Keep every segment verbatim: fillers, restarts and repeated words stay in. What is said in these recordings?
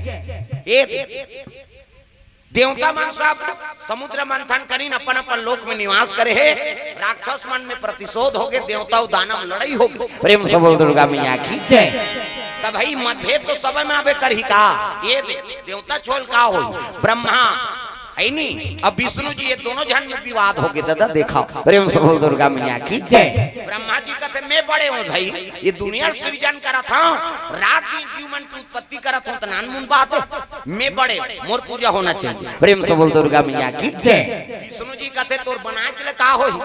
ए देवता मन सब समुद्र मंथन करिन, अपन अपन लोक में निवास करे हे। राक्षस मन में प्रतिशोध होगे, देवता अउ दानव लड़ई होगे। प्रेम से बोल दुर्गा मैया की। जय। तब भाई मतभेद तो सब में आबे करही का? ए दे, देवता छोल का होई? ब्रह्मा है नी, अब विष्णु जी, ये दोनों झन में विवाद होगे। दादा देखा, प्रेम से बोल दुर्गा मैया की। जय। ब्रह्मा जी कथे, मैं बड़े हों भाई, ये दुनिया सृजन करत हों, रात दिन जीव मन के उत्पत्ति करत हों, त नानमुन बात हे, मैं बड़े, मोर पूजा होना चाहिए। प्रेम से बोल दुर्गा मैया की। जय। विष्णु जी कथे, तोर बनाए ले का होही,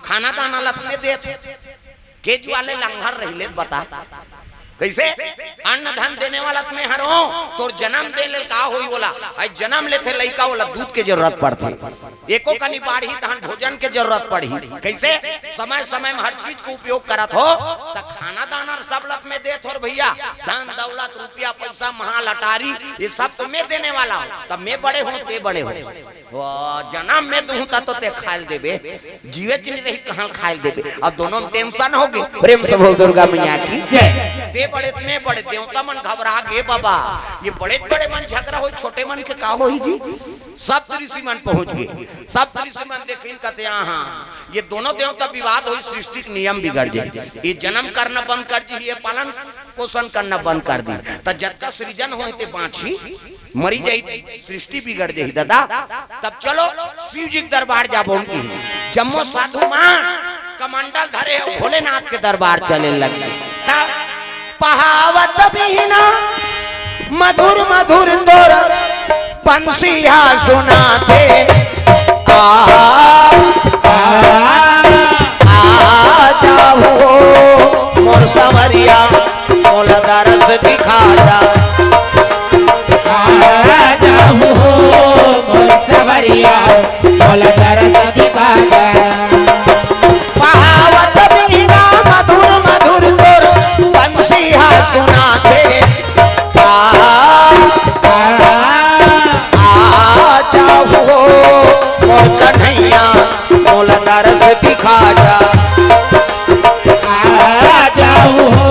खाना दाना ल त मैं देत हों, के जुआले लंगर रहिले बता। कैसे? अन्न धन देने वाला त मैं हरों, तोर जन्म दे ले का होही ओला? अई जन्म लेथे लइका, ओला दूध के जरूरत पड़थे। एको कनी बाढ़ही तहन भोजन के जरूरत पड़ही। कैसे? समय समय में हर चीज के उपयोग करत हों, त खाना दाना सब ल त मैं देत हों रे भैया, धन दौलत, रुपया, पैसा, महल अटारी, ये सब त मैं देने वाला हों। तब मैं बड़े हों, ते बड़े हो। वो जन्म में दूहूं त तो ते खाय ल देबे, जीवेच नइ रही, कहां खाय ल देबे? अब दोनों में tension होगे। प्रेम से बोल दुर्गा मैया की। जय। ते बड़े, मैं बड़े, देवता मन घबरा गे बाबा, ये बड़े बड़े मन झगरा होई, छोटे मन के का होही जी? सप्त ऋषि मन पहुंच गे। सप्त ऋषि मन देखिन, कथे, हां, ये दोनों देवता विवाद होई, सृष्टि के नियम बिगड़ जाही, ये जन्म करना बंद कर दिही, ये पालन पोषण करना बंद कर दिही, त जतका सृजन होय ते बांचही, मरी जाही, सृष्टि बिगड़ जाही दादा। तब चलो शिव जी के दरबार जाबो, उनकी जम्मो साधु मन कमंडल धरे हे, भोलेनाथ के दरबार चले लग गे। तब पहावत बीना मधुर मधुर तोर बंसिया सुनाथे। आ, आ, आ जाहू हो मोर संवरिया, मोला दरस दिखा जा। आ जाहू हो मोर संवरिया, मोला दरस दिखा जा। पहावत बीना मधुर मधुर तोर बंसिया सुनाथे। आ, आ, आ जाहू हो मोर कन्हैया, मोला दरस दिखा जा। आ जाहू हो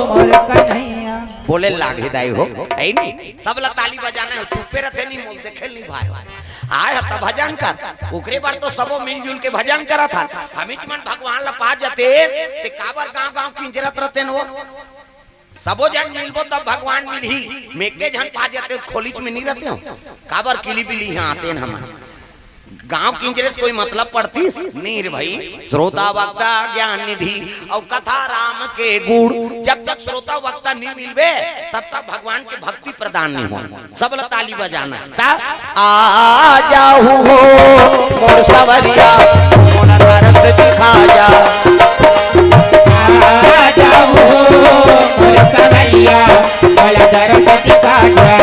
मोर कन्हैया। बोले लागे दाई हो, है नी? सब ला ताली बजाना हे, चुप्पे रथे नी, मोल देखे ल नी भाय। आय ह त भजन कर, ओकरे बर तो सबो मिलजुल के भजन करत हन। हमीच मन भगवान ला पा जते, ते काबर गांव गांव किंजरत रथे न वो? सबो झन मिलबो तब भगवान मिलही। में एके झन पा जते, खोलीच में नी रथे हो। काबर किली बिली इहां आते न हमन। गांव किंजरे से कोई मतलब पड़तिस? नी रे भाई। श्रोता वक्ता ज्ञान निधि अउ कथा राम के गुण। जब तक श्रोता वक्ता नी मिलबे, तब तक भगवान के भक्ति प्रदान नी होय। सब ला ताली बजाना हे। ता आ जाहू हो मोर संवरिया, मोला दरस दिखा जा। आ जाहू हो मोर संवरिया, मोला दरस दिखा जा।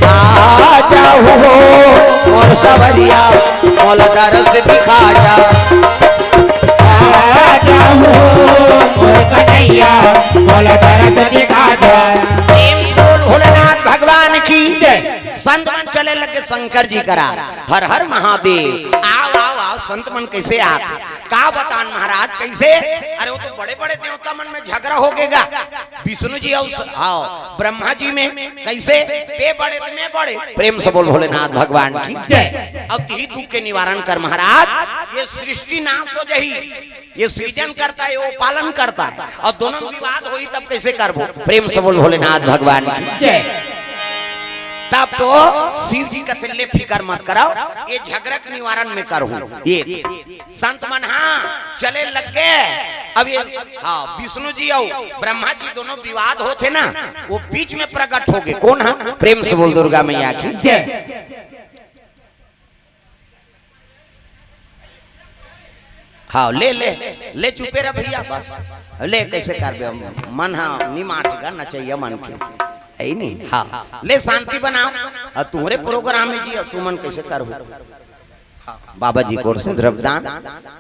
आ जाहू हो मोर संवरिया, मोला दरस दिखा जा। आ जाहू हो मोर कन्हैया, मोला दरस दिखा जा। प्रेम से बोल भोलेनाथ भगवान की। जय। संत मन चले लगे शंकर जी करा, हर हर महादेव। आव, आव, आव, संत मन कैसे आत? का बतान महाराज, कैसे? अरे वो तो बड़े बड़े देवता मन में झगरा होगे गा। विष्णु जी अउ स-, हाव, ब्रह्मा जी में कैसे? ते बड़े त में बड़े। प्रेम से बोल भोलेनाथ भगवान की। जय। अउ तिही दुख के निवारण कर महाराज, ये सृष्टि नाश हो जाही। ये सृजन करता हे, वो पालन करता हे, अउ दोनों में विवाद होही तब कैसे करबो? प्रेम से बोल भोलेनाथ भगवान की। जय। तब तो शिव जी कथे ले फिकर मत कराव, ये झगरा के निवारण में करहूं। ये संत मन, हां, चले लग गे। अब ये, हां, विष्णु जी अउ ब्रह्मा जी दोनों विवाद होथे ना, वो बीच में प्रकट होगे। कोन ह? प्रेम से बोल दुर्गा मैया की। जय। हाँ, ले, ले, ले, चुपे रह भैया, बस। ले, कइसे करबे? मन हा निमाट गा नचइया मन के, हइ नी? हाँ, ले, शांति बनाओ। अउ तुँहरे program हे जी, अउ तुमन कइसे करहू? हाँ, बाबा जी कोर से द्रव्यदान।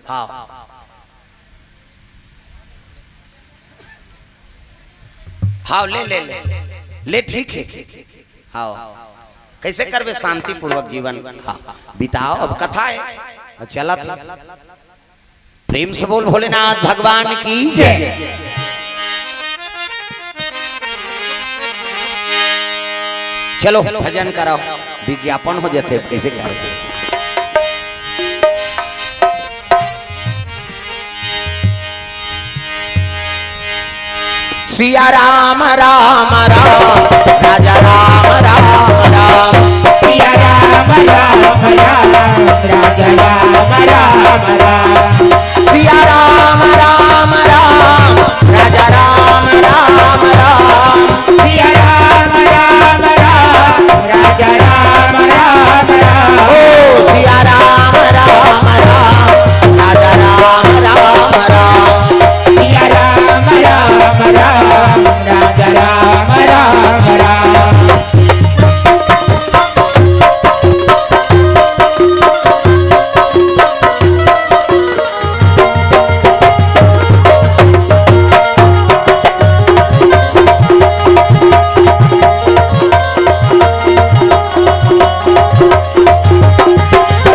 हाँ, हाँ, ले, ले, ले, ले, ठीक हे। हाँ, कइसे करबे शांतिपूर्वक जीवन? हाँ, बिताओ, अब कथा हे, अब चलत हे। प्रेम से बोल भोलेनाथ भगवान की जय। चलो, भजन करो, विज्ञापन हो जाथे, अब कइसे करबे? सिया राम राम राम, राजा राम राम राम। सिया राम राम राम, राजा राम राम राम। सिया राम राम राम, राजा राम राम राम। सिया राम राम राम, राजा राम राम राम। ओ सिया राम राम राम, राजा राम राम राम। सिया राम राम राम, राजा राम राम राम।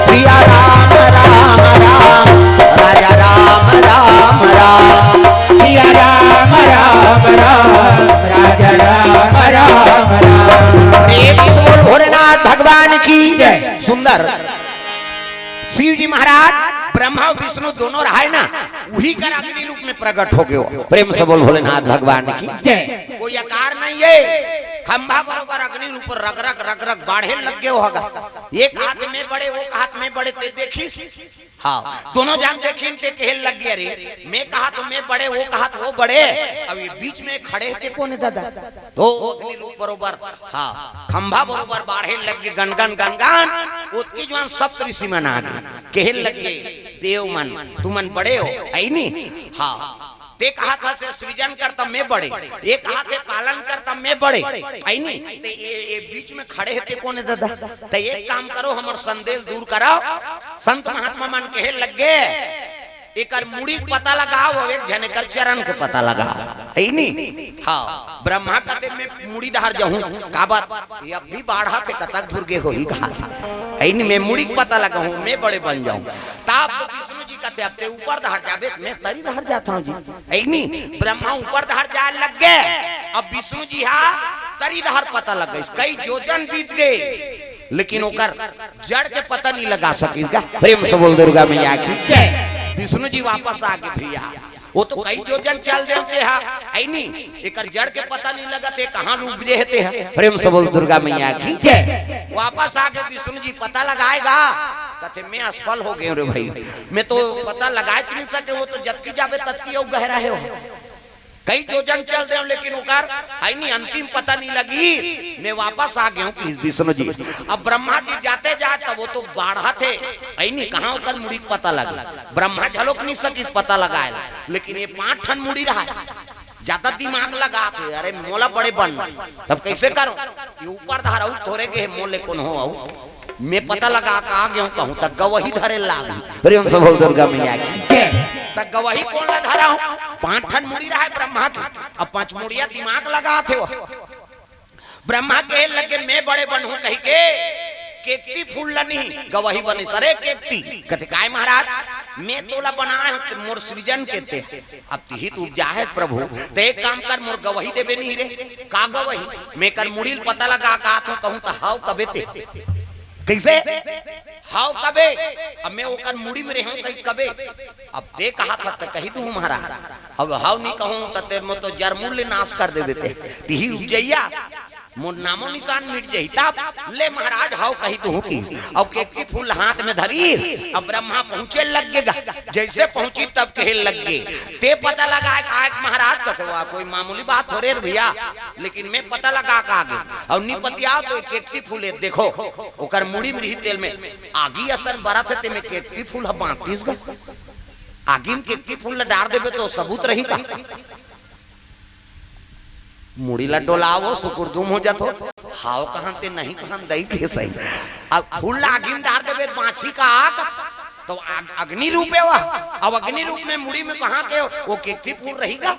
सिया राम राम राम, राजा राम राम राम। सिया राम राम राम, राजा राम राम राम। प्रेम से बोल भोलेनाथ भगवान की जय। सुंदर। शिव जी महाराज, ब्रह्मा अउ विष्णु दोनों रहे ना, उही कर अग्नि रूप में प्रकट हो गयो। प्रेम से बोल भोलेनाथ भगवान की जय। कोई आकार नहीं हे, खंभा बरोबर अग्नि रूप रग रग रग रग बाढ़े लग गयो होगा। एक हाथ में बड़े, वो हाथ में बड़े, ते देखिस। हाँ, दोनों जान देखिन ते कहे लग गया, "अरे, मैं कहा तो मैं बड़े, वो कहा तो वो बड़े, अब ये बीच में खड़े हे ते कोन हे दादा?" तो अग्नि रूप बरोबर, हाँ, खंभा बरोबर बाढ़े लग गे, गनगन गनगन, ओतकी जुवार सब ऋषि मन आ गे, कहे लग गे, "देव मन, तुमन बड़े हो, हइ नी?" हाँ, ते कहा था से सृजन करता मैं बड़े, ये कहा थे पालन करता मैं बड़े, हइ नी? ते ये, ये बीच में खड़े हे ते कोन हे दादा? ते एक काम करो, हमर संदेह दूर कराओ। संत महात्मा मन कहे लग गे, एकर मुड़ी के पता लगाओ, अउ एक झन एकर चरण के पता लगाओ, हइ नी? हाँ, ब्रह्मा कथे मैं मुड़ी डहर जाहूँ, काबर? ये अब भी बाढ़त हे, कतक दूर गे होही कहा था, हइ नी? मैं मुड़ी के पता लगाहूँ, मैं बड़े बन जाहूँ। तब तो विष्णु जी कथे, "अब ते ऊपर डहर जाबे, मैं तरी डहर जात हँव जी।" हइ नी? ब्रह्मा ऊपर डहर जाय लग गे, अब विष्णु जी हा तरी डहर पता लग गे, कई जोजन बीत गे, लेकिन ओकर जड़ के पता नहीं लगा सकिस गा। प्रेम से बोल दुर्गा मैया की जय। विष्णु जी वापस आ गे भैया, वो तो कई जोजन चल देव ते हा, हइ नी? एकर जड़ के पता नहीं लगत हे, कहाँ ले उपजे हे ते हा। प्रेम से बोल दुर्गा मैया की जय। वापस आके विष्णु जी पता लगाय गा, कथे, "मैं असफल हो गेंव रे भाई, मैं तो पता लगायच नहीं सकेंव, वो तो जतकी जाबे ततकी अउ गहरा हे हो। कई जोजन चल देंव, लेकिन ओकर हइ नी, अंतिम पता नहीं लगी, मैं वापस आ गेंव," कि विष्णु जी। अब ब्रह्मा जी जाते जात, तब वो तो बाढ़त हे, हइ नी, कहाँ ओकर मुड़ी के पता लगे? ब्रह्मा घलोक नहीं सकिस पता लगाय ला, लेकिन ये पांच ठन मुड़ी रहय, जादा दिमाग लगाथे, "अरे मोला बड़े बनना हे, तब कइसे करँव? ये ऊपर डहर अउ थोरे गे हे, मोले कोनो अउ, मैं पता लगा के आ गेंव कहूँ त गवही धरे लागही।" प्रेम से बोल दुर्गा मैया की। त गवही कोन ला धरहूँ? पांच ठन मुड़ी रहय ब्रह्मा के, अब पांच मुड़िया दिमाग लगाथे वो। ब्रह्मा कहे लगे, "मैं बड़े बनहूँ," कहिके केकती फूल ल नहीं गवही बनिस। "अरे केकती," कथे, "काय महाराज?" "मैं तोला बनाय हँव, ते मोर सृजन के ते, अब तिही तो उपजाय हस प्रभु, ते एक काम कर, मोर गवही देबे नहीं रे।" "का गवही?" "मैं एकर मुड़ी ल पता लगा के आत हँव कहूँ त हव कबे ते।" "कइसे?" "हव कबे?" "अब मैं ओकर मुड़ी में रेहेंव कहि कबे?" "अब ते कहत हस त कहि दूँ महाराज, अब हव नहीं कहूँ त ते मोर तो जरमूल ले नाश कर देबे ते, तिही उपजइया, मोर नामो निशान मिट जही।" "तब ले महाराज, हव कहि दूँ," कि अब केकती फूल हाथ में धरिस, अब ब्रह्मा पहुँचे लग गे गा। जइसे पहुँचिस तब कहे लग गे, "ते पता लगाय के आय हस महाराज?" कथे, "वाह, कोई मामूली बात थोरे रे भैया, लेकिन मैं पता लगा के आ गेंव, अउ नहीं पतियाव तो केकती फूल हे देखो, ओकर मुड़ी में रिहिस तेला आगी असन बरत हे, ते में केकती फूल ह बाँटिस गा।" आगी म केकती फूल ल डार देबे त सबूत रही का? मुड़ी ल डोलावो, सुकुरदुम हो जाथो। हाव कहन ते नहीं कहन दई के सही। अब फूल ल आगी म डार देबे त बाँचही का आग? त अग-, अग्नि रूप हे वह। अब अग्नि रूप में मुड़ी में कहाँ के वो केकती फूल रही का?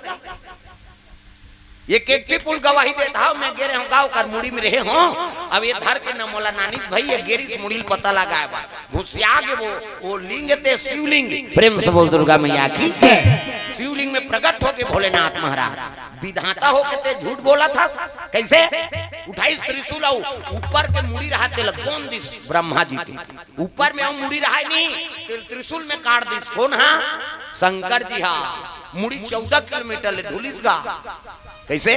ये केकती फूल गवाही देत हव, मैं गे रहेंव गा, ओकर मुड़ी में रहे हों। अब ये धर के न मोला नानिस भई, ये गे रिहिस मुड़ी ल पता लगाय बर। घुसिया गे वो, वो लिंग ते शिवलिंग। प्रेम से बोल दुर्गा मैया की। शिवलिंग में प्रकट होके भोलेनाथ महाराज, विधाता होके ते झूठ बोलत हस। कइसे? उठाइस त्रिशूल अउ ऊपर के मुड़ी रहा, तेला गोंद दिस ब्रह्मा जी के। ऊपर में अउ मुड़ी रहा नहीं, तेला त्रिशूल में काट दिस। कोन हा? शंकर जी हा। मुड़ी चौदह किलोमीटर ले ढुलिस गा। कइसे?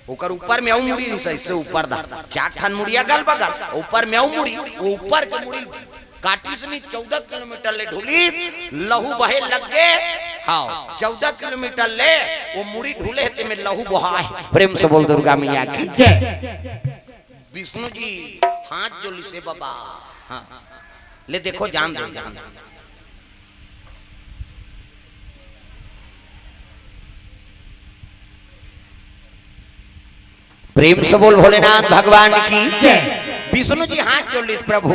ओकर ऊपर में अउ मुड़ी रिहिस, अइसे ऊपर दा। चार ठन मुड़ी अगल बगल, ऊपर में अउ मुड़ी, वो ऊपर के मुड़ी काटिस नहीं, चौदह किलोमीटर ले ढुलिस, लहू बहे लग गे। हाँ, चौदह किलोमीटर ले वो मुड़ी ढुले हे, तेमे लहू बहाय। प्रेम से बोल दुर्गा मैया की। जय। विष्णु जी हाथ जोलिस हे बाबा। हाँ, ले देखो, जान दो, जान दो। प्रेम से बोल भोलेनाथ भगवान की। जय। विष्णु जी हाथ जोलिस, प्रभु,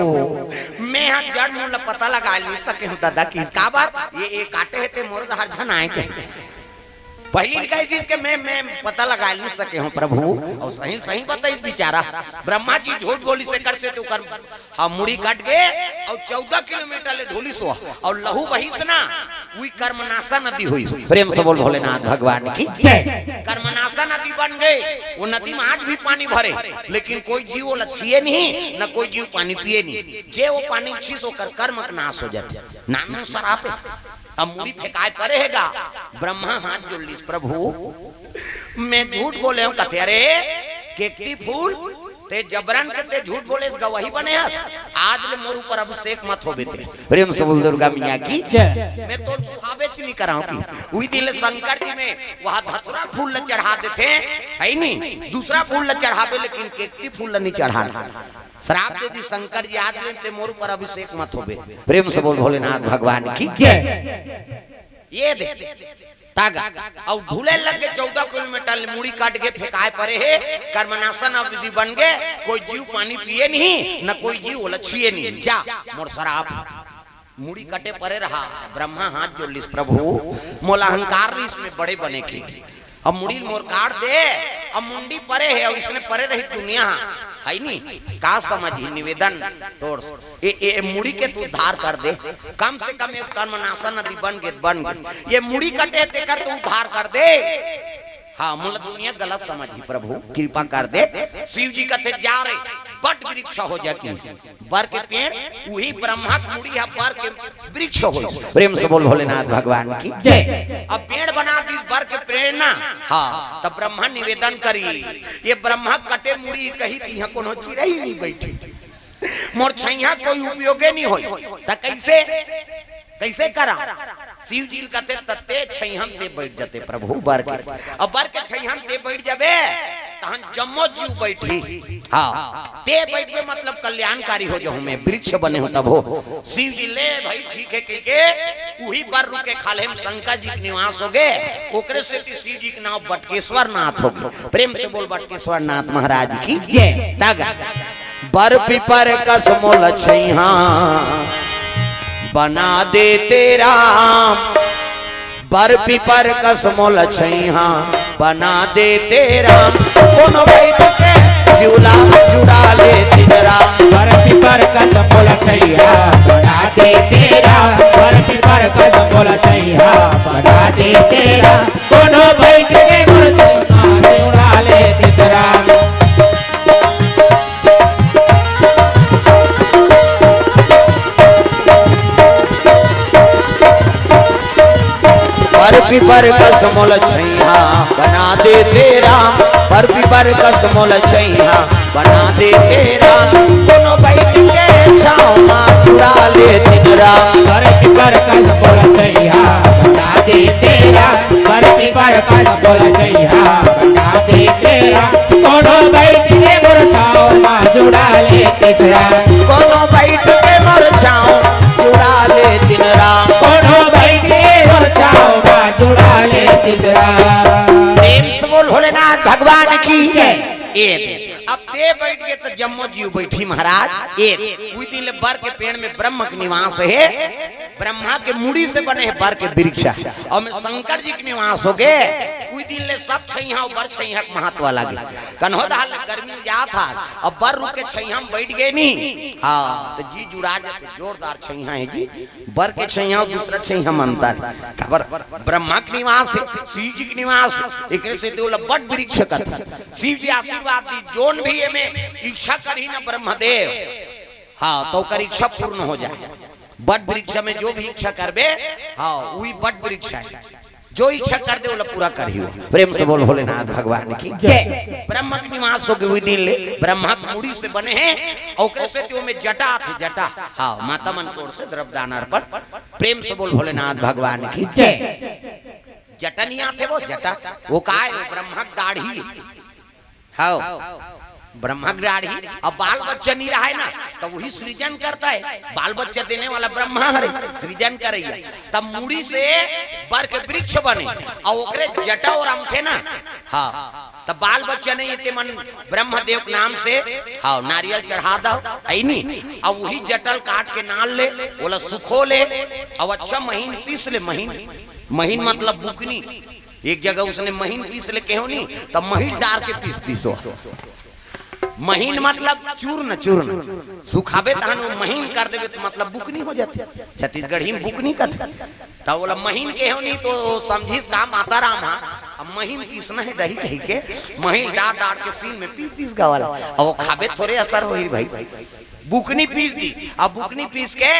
मैं हा जड़ मूल ल पता लगा नइ सके हों दादा, किस काबर ये, ये काटे हे ते मोर डहर झन आय के। पहिली ल कहि दिस के मैं, मैं पता लगा नइ सके हों प्रभु, अउ सही सही बताइस बिचारा। ब्रह्मा जी झूठ बोलिस, एकर से तो कर हाँ, मुड़ी कट गे अउ चौदह किलोमीटर ले ढुलिस वो, अउ लहू बहिस ना, उही कर्मनाशा नदी होइस। प्रेम से बोल भोलेनाथ भगवान की। जय। कर्मनाशा नदी बन गे, वो नदी में आज भी पानी भरे, लेकिन कोई जीव ओला छुए नहीं, न कोई जीव पानी पिए नहीं। जे वो पानी छीस, ओकर कर्म के नाश हो जाथे। नानू सराप हे। अब मुड़ी फेंकाय परे हे गा, ब्रह्मा हाथ जोड़ लिस, प्रभु, मैं झूठ बोले हों, कथे, अरे, केकती फूल, ते जबरन के ते झूठ बोले, गवाही बने हस, आज ले मोर ऊपर अभिषेक मत होबे ते। प्रेम से बोल दुर्गा मैया की। जय। मैं तो सुहावेच नइ करंव कि। उही दिन ले शंकर जी में वहाँ धतुरा फूल ल चढ़ा देथे, हे नी? दूसरा फूल ल चढ़ाबे, लेकिन केकती फूल ल नइ चढ़ान। श्राप दे दिस शंकर जी, आज ले ते मोर ऊपर अभिषेक मत होबे। प्रेम से बोल भोलेनाथ भगवान की। जय। ये दे। तागा। अउ ढुले लग गे, चौदह किलोमीटर ले मुड़ी कट गे, फेंकाय परे हे, कर्मनाशा नदी बन गे, कोई जीव पानी पिए नहीं, न कोई जीव ओला छुए नहीं। जा, मोर सराप। मुड़ी कटे परे रहा, ब्रह्मा हाथ जोड़ लिस, प्रभु, मोला अहंकार रिहिस, मैं बड़े बने के। अब मुड़ी ल मोर काट दे, अब मुंडी परे हे, अउ इसने परे रही दुनिया, हे नी? का समझही निवेदन तोर? ए, ए, ए मुड़ी के तू उद्धार कर दे, कम से कम एक कर्मनाशा नदी बन गे, बन गे। ये मुड़ी कटे तेकर तू उद्धार कर दे। हाँ, मोला दुनिया गलत समझही प्रभु, कृपा कर दे। शिव जी कथे जा रे, बट वृक्ष हो जा किस। बर के पेड़, उही ब्रह्मा के मुड़ी हा बर के वृक्ष होइस। प्रेम से बोल भोलेनाथ भगवान की। जय। अब पेड़ बना दिस बर के पेड़ ना। हाँ, तब ब्रह्मा निवेदन करी, ये ब्रह्मा कटे मुड़ी कही कि इहाँ कोनो चिरई नहीं बैठी। मोर छइहाँ कोई उपयोगे नहीं होइस। त कइसे, कइसे करा? शिव जी ल कथे, "त ते छइहाँ म ते बइठ जाते प्रभु बर के।" अब बर के छइहाँ म ते बइठ जाबे, तहन जम्मो जीव बइठही। हाँ, ते बइठबे मतलब कल्याणकारी हो जाहूँ मैं, वृक्ष बने हों तभो। शिव जी ले भाई ठीक हे कहिके उही बर रुख के खाल्हे म शंकर जी के निवास होगे, ओकरे सेती शिव जी के नाव बटकेश्वर नाथ होगे। प्रेम से बोल बटकेश्वर नाथ महाराज की। जय। तागा। बर पीपर कस मोल छइहाँ बना देते राम, बर पीपर कस मोल छइहाँ बना देते राम, कोनो बइठ के झूला जुड़ा लेतिन राम। बर पीपर कस मोल छइहाँ बना देते राम, बर पीपर कस मोल छइहाँ बना देते राम, कोनो बइठ के मोर छइहाँ जुड़ा लेतिन राम। बर पीपर कस मोल छइहाँ बना देते राम, बर पीपर कस मोल छइहाँ बना देते राम, कोनो बइठ के छाँव मा जुड़ा लेतिन राम। बर पीपर कस मोल छइहाँ बना देते राम, बर पीपर कस मोल छइहाँ बना देते राम, कोनो बइठ के मोर छाँव मा जुड़ा लेतिन राम। कोनो बइठ के मोर छाँव जुड़ा लेतिन राम। कोनो बइठ के की। ए दे। अब ते बइठ गे त जम्मो जीव बइठही महाराज। ए दे। उही दिन ले बर के पेड़ में ब्रह्म के निवास हे। ब्रह्मा के मुड़ी से बने हे बर के वृक्ष। अउ में शंकर जी के निवास होगे। उही दिन ले सब छइहां अउ बर छइहां के महत्व लगे। कन्हो दहा ले गर्मी जात हे, अब बर रुख के छइहां में बइठ गे नी। हां, त जी जुड़ा जाथे, जोरदार छइहां हे जी। बर के छइहां अउ दूसरा छइहां में अंतर हे। काबर? ब्रह्मा के निवास हे, शिव जी के निवास हे, एकरे सेती ओला बट वृक्ष कथे। शिव जी आशीर्वाद दी, जोन भी एमे इच्छा करही ना ब्रह्मदेव, हां, त ओकर इच्छा पूर्ण हो जाय। बट वृक्ष में जो भी इच्छा करबे, हां, उही बट वृक्ष हे। जो इच्छा कर दे, ओला पूरा करही वो। प्रेम से बोल भोलेनाथ भगवान की। जय। ब्रह्मा के निवास होगे उही दिन ले, ब्रह्मा के मुड़ी से बने हे, अउ ओकरे सेती ओमे जटा आथे, जटा। हां, माता मन के ओर से द्रव्य दान अर्पण। प्रेम से बोल भोलेनाथ भगवान की। जय। जटा नइ आथे वो, जटा। वो काय हे? ब्रह्मा के दाढ़ी। हां, ब्रह्मा के दाढ़ी। अब बाल बच्चा नइ रहय ना, त उही सृजन करत हे। बाल बच्चा देने वाला ब्रह्मा हरे, सृजन करइया। त मुड़ी से बर के वृक्ष बने, अउ ओकरे जटा ओरामथे ना। हां, त बाल बच्चा नइ हे, ते मन ब्रह्मदेव के नाम से, हां, नारियल चढ़ा दव, हे नी? अउ उही जटा ल काट के नार ले, ओला सुखो ले, अउ अच्छा महीन पीस ले, महीन, महीन मतलब बुकनी। एक जगह उसने महीन पीस ले कहेंव नी, त महीन डार के पीस दिस ओ। महीन मतलब चूर्ण, चूर्ण। सुखाबे तहन वो महीन कर देबे त मतलब बुकनी हो जाथे। छत्तीसगढ़ी में बुकनी कथे। त ओला महीन कहेंव नी त समझिस का माता राम हा, अब महीन पीसना हे दही कहिके, महीन डार डार के सीन में पीस दिस गा ओला। अब वो खाबे थोरे असर होही भाई। बुकनी पीस दिस। अब बुकनी पीस के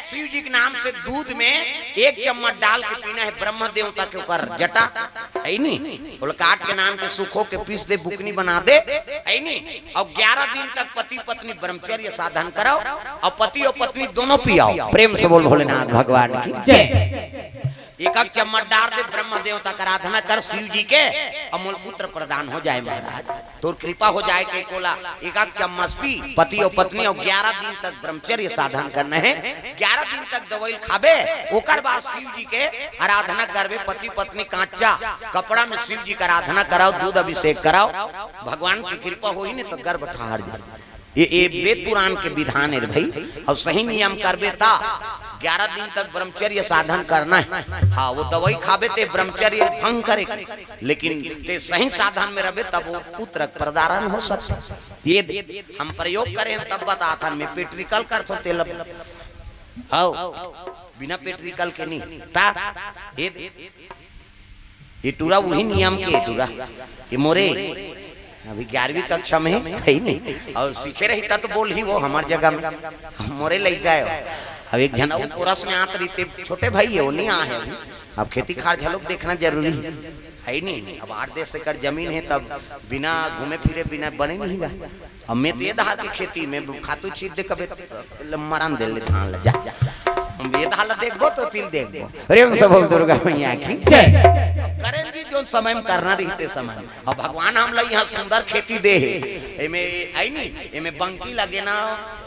शिव जी के नाम से दूध में एक चम्मच डाल के पीना हे। ब्रह्म देवता के ओकर जटा हे नी, ओला काट के नान के सुखो के पीस दे, बुकनी बना दे, हे नी। अउ ग्यारह दिन तक पति पत्नी ब्रह्मचर्य साधन करव, अउ पति अउ पत्नी दोनों पियाव। प्रेम से बोल भोलेनाथ भगवान की। जय। एक एक चम्मच डार दे, ब्रह्म देवता के आराधना कर शिव जी के, अउ मोला पुत्र प्रदान हो जाय महाराज। तोर कृपा हो जाय के कोला एक एक चम्मच पी, पति अउ पत्नी, अउ ग्यारह दिन तक ब्रह्मचर्य साधन करना हे। ग्यारह दिन तक दवई खाबे, ओकर बाद शिव जी के आराधना करबे। पति पत्नी कांचा कपड़ा में शिव जी के आराधना करव, दूध अभिषेक करव, भगवान के कृपा होही नी त गर्भ ठहर जाय। ये, ये वेद पुराण के विधान हे रे भाई। अउ सही नियम करबे त ग्यारह दिन तक ब्रह्मचर्य साधन करना हे। हां, वो दवई खाबे ते ब्रह्मचर्य भंग करे के, लेकिन ते सही साधन में रहबे तब वो पुत्र प्रदान हो सकथे। ये दे, हम प्रयोग करे हन तब बताथन, में practical करथों तेला। हां, बिना practical के नी। त ये दे, ये टूरा उही नियम के टूरा। ये मोरे अभी ग्यारहवीं कक्षा में हे, हे नी? अउ सीखे रही त तो बोलही वो हमर जगह में। मोरे लइका हे। अब एक झन अउ कोरस में आत रहिथे, छोटे भाई हे, वो नइ आय हे अभी। अब खेती खार घलोक देखना जरूरी हे, हे नी? अब आठ दस एकड़ जमीन हे, तब बिना घूमे फिरे बिना बने नइ गा। अब में तो ये दहा के खेती में खातू छींच दे कबे, मरन दे ले धान ल जा। हम ये दहा ल देखबो तो तिल देखबो। प्रेम से बोल दुर्गा मैया की। जय। अब करेन जी जोन समय में करना रहिथे समय में। अब भगवान हमला इहां सुंदर खेती दे हे, एमे, हे नी, एमे बंकी लगे ना,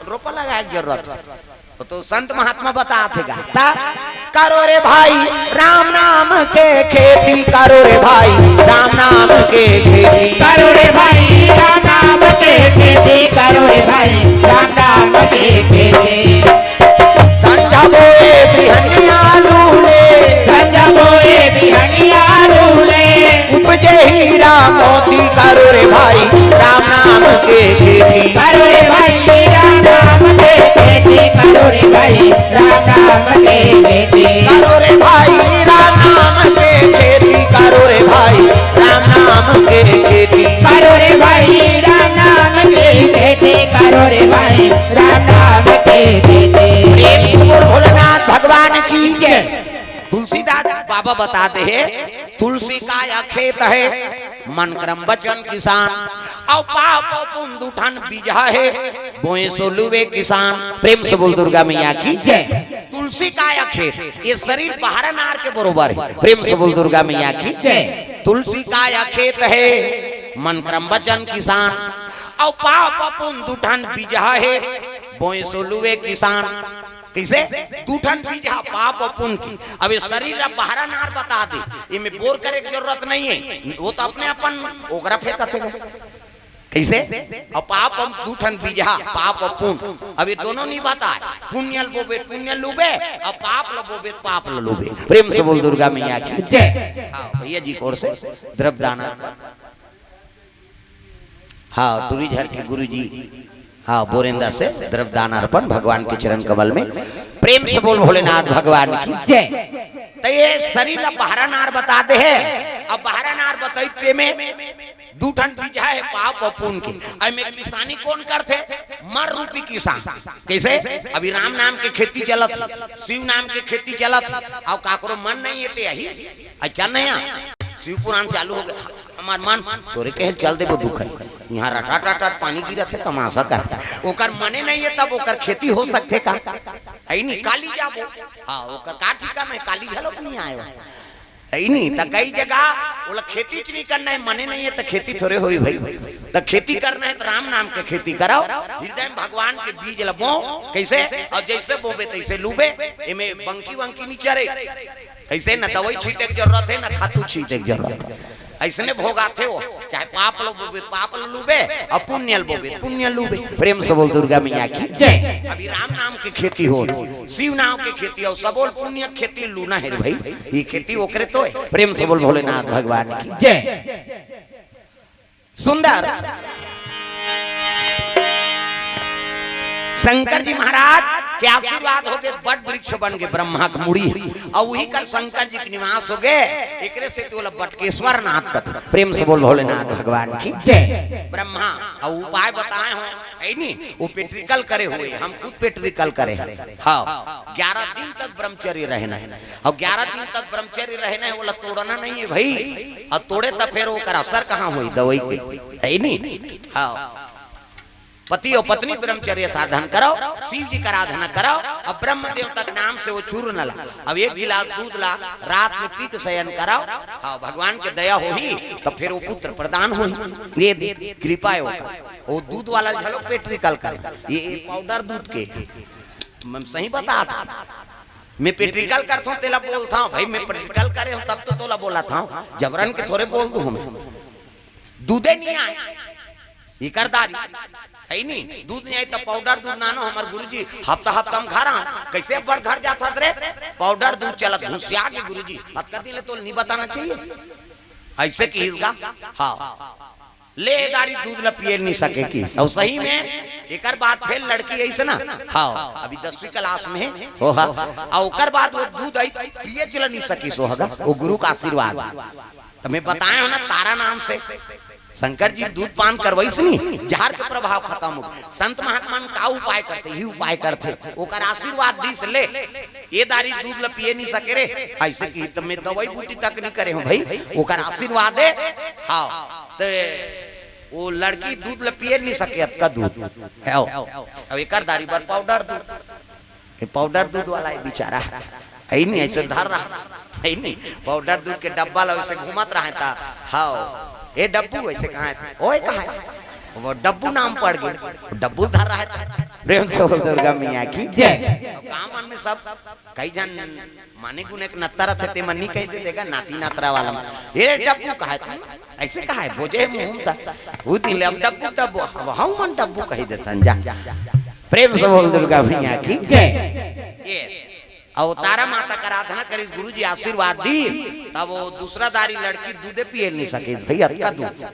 रोपा लगाय के जरूरत हे। वो तो संत महात्मा बताथे गा। त करो रे भाई राम नाम के खेती, करो रे भाई राम नाम के खेती। करो रे भाई राम नाम के खेती, करो रे भाई राम नाम के खेती। संझा बोए बिहनिया लूले, संझा बोए बिहनिया लूले। उपजे हीरा मोती, करो रे भाई राम नाम के खेती। करो रे भाई राम नाम के खेती, करो रे भाई राम नाम के खेती। करो रे भाई राम नाम के खेती, करो रे भाई राम नाम के खेती। करो रे भाई राम नाम के खेती, करो रे भाई राम नाम के खेती। प्रेम से बोल भोलेनाथ भगवान की जय। तुलसीदास बाबा बता दे हे, तुलसी काया खेत हे, मन क्रम वचन किसान, अउ पाप पुन दुठन बीजा हे, बोए सो लुवे किसान। प्रेम से बोल दुर्गा मैया की जय। तुलसी काया खेत, ये शरीर बहरा नार के बरोबर हे। प्रेम से बोल दुर्गा मैया की जय। तुलसी काया खेत हे, मन क्रम वचन किसान, अउ पाप पुन दुठन बीजा हे, बोए सो लुवे किसान। कइसे? दू ठन बीजहा, पाप अउ पुन के। अब ये शरीर ला बहरा नार बता दे, एमे बोर करे के जरूरत नइ हे, वो तो अपने अपन ओगरा फेंकत हे। कइसे? अउ पाप अउ दू ठन बीजहा, पाप अउ पुन। अब ये दोनों नइ बताय, पुन्य ल बोबे, पुन्य लूबे, अउ पाप ल बोबे, पाप ल लूबे। प्रेम से बोल दुर्गा मैया की। जय। हाँ, भैया जी की ओर से द्रव्य दान। हाँ, टूरी झर के गुरु जी, हाँ, बोरेंदा से द्रव्य दान अर्पण भगवान के चरण कमल में। प्रेम से बोल भोलेनाथ भगवान की। जय। त ये शरीर ला बहरा नार बता दे हे, अब बहरा नार बताई ते में दू ठन बीजहा हे, पाप अउ पुन के। अउ एमे किसानी कोन करथे? मर रूपी किसान। कइसे? अभी राम नाम के खेती चलत हे, शिव नाम के खेती चलत हे, अउ काकरो मन नइ हे ते अही, अच्छा नइ हे, शिव पुराण चालू हो गे। हमार मन तोरे कहे चल देबो दुख हे। इहाँ रटाटट पानी गिरत हे, तमाशा करत हे। ओकर मने नइ हे, तब ओकर खेती हो सकथे का? हे नी, काली जाबो। हाँ, ओकर का ठिकाना हे, काली घलो नइ आय। हे नी, त कई जगह ओला खेतीच नइ करना हे, मने नइ हे, त खेती थोरे होही भई। त खेती करना हे, त राम नाम के खेती करव, हृदय में भगवान के बीज ल बो। कइसे? अउ जइसे बोबे, तइसे लूबे। एमे बंकी वंकी नइ चरे। अइसे न दवई छींटे के जरूरत हे, न खातू छींटे के जरूरत हे। अइसने भोगाथे वो, चाहे पाप ल बोबे, पाप ल लूबे, अउ पुन्य ल बोबे, पुन्य लूबे। प्रेम से बोल दुर्गा मैया की। जय। अभी राम नाम के खेती होत, शिव नाम के खेती, अउ सबो ल पुन्य के खेती लूना हे रे भई। ये खेती ओकरे तो हे। प्रेम से बोल भोलेनाथ भगवान की। जय। सुंदर। शंकर जी महाराज के आशीर्वाद हो गे, बट वृक्ष बन गे, ब्रह्मा के मुड़ी, अउ उही कर शंकर जी के निवास हो गे। एकरे से तो ओला बटकेश्वर नाथ कथे। प्रेम से बोल भोलेनाथ भगवान की। जय। ब्रह्मा अउ उपाय बताए हों, हे नी, वो पेट्रिकल करे हुए, हम खुद पेट्रिकल करे हन। हाँ, ग्यारह दिन तक ब्रह्मचर्य रहना हे, अउ ग्यारह दिन तक ब्रह्मचर्य रहना हे, ओला तोड़ना नइ हे भई। अउ तोड़े त फेर ओकर असर कहाँ होही दवई के, हे नी? हाँ, पति अउ पत्नी ब्रह्मचर्य साधन करव, शिव जी के आराधना करव, अउ ब्रह्म देवता के नाम से वो चूर्ण ला, अउ एक गिलास दूध ला रात में पी के शयन करव। हाँ, भगवान के दया होही त फेर वो पुत्र प्रदान होही। ये दे-, कृपा हे ओकर। वो दूध वाला घलो पेट्रिकल करे, ये, ये पाउडर दूध के। मैं सही बतात हँव, मैं पेट्रिकल करत हँव, तेला बोलत हँव भई, मैं पेट्रिकल करे हँव, तब तो तोला बोलत हँव, जबरन के थोरे बोल दूँ हँव मैं। दूधे नइ आय, इकर दारी, हे नी, दूध नइ आय त पाउडर दूध लानव। हमर गुरुजी हफ्ता हफ्ता म घर आन, कइसे अब्बड़ घर जात हस रे, पाउडर दूध चलत, घुसिया गे गुरुजी, अतका दिन ले तोला नइ बताना चाहिए, अइसे किहिस गा। हाँ। ले दारी दूध ल पिए नइ सके किहिस। अउ सही में एकर बाद फेर लड़की आइस ना, हाँ, अभी दसवीं क्लास में हे, ओ हा, अउ ओकर बाद वो दूध आइस, पिएच ल नइ सकिस, ओ हा गा, वो गुरु के आशीर्वाद। त मैं बताए हँव ना, तारा नाम से शंकर जी दूध पान करवाइस नी, जहर के प्रभाव खतम हो। संत महात्मा मन का उपाय करथे, इही उपाय करथे, ओकर आशीर्वाद दिस ले। ये दारी दूध ल पिए नइ सके रे, अइसे किहिस त मैं दवई बूटी तक नइ करे हँव भई, ओकर आशीर्वाद हे। हाँ, त वो लड़की दूध ल पिए नइ सके, अतका दूध हे। अउ एकर दारी बर पाउडर दूध, ये पाउडर दूध वाला हे बिचारा, हे नी, अइसे धर रहा, हे नी, पाउडर दूध के डब्बा ल अइसे घूमत रहे त, हाँ, ए डब्बू, अइसे कहाँ हे, ओए कहाँ हे, वो डब्बू नाम पड़ गे, वो डब्बू धर रहा हे। प्रेम से बोल दुर्गा मैया की। जय। अउ गाँव मन में सब कई झन माने गुने के नत्ता रथे, ते मन नइ कहि देथे गा, नाती नतरा वाला मन, "ए डब्बू कहाय, अइसे कहाय, बोजे मुँह म त।" उ दिन ले अब डब्बू, डब्बू, अब हमू मन डब्बू कहि देथन जा। प्रेम से बोल दुर्गा मैया की। जय। ए, अउ तारा माता के आराधना करिस, गुरुजी आशीर्वाद दिस, तब वो दूसरा दारी लड़की दूधे पिए नइ सके भई, अतका दूध।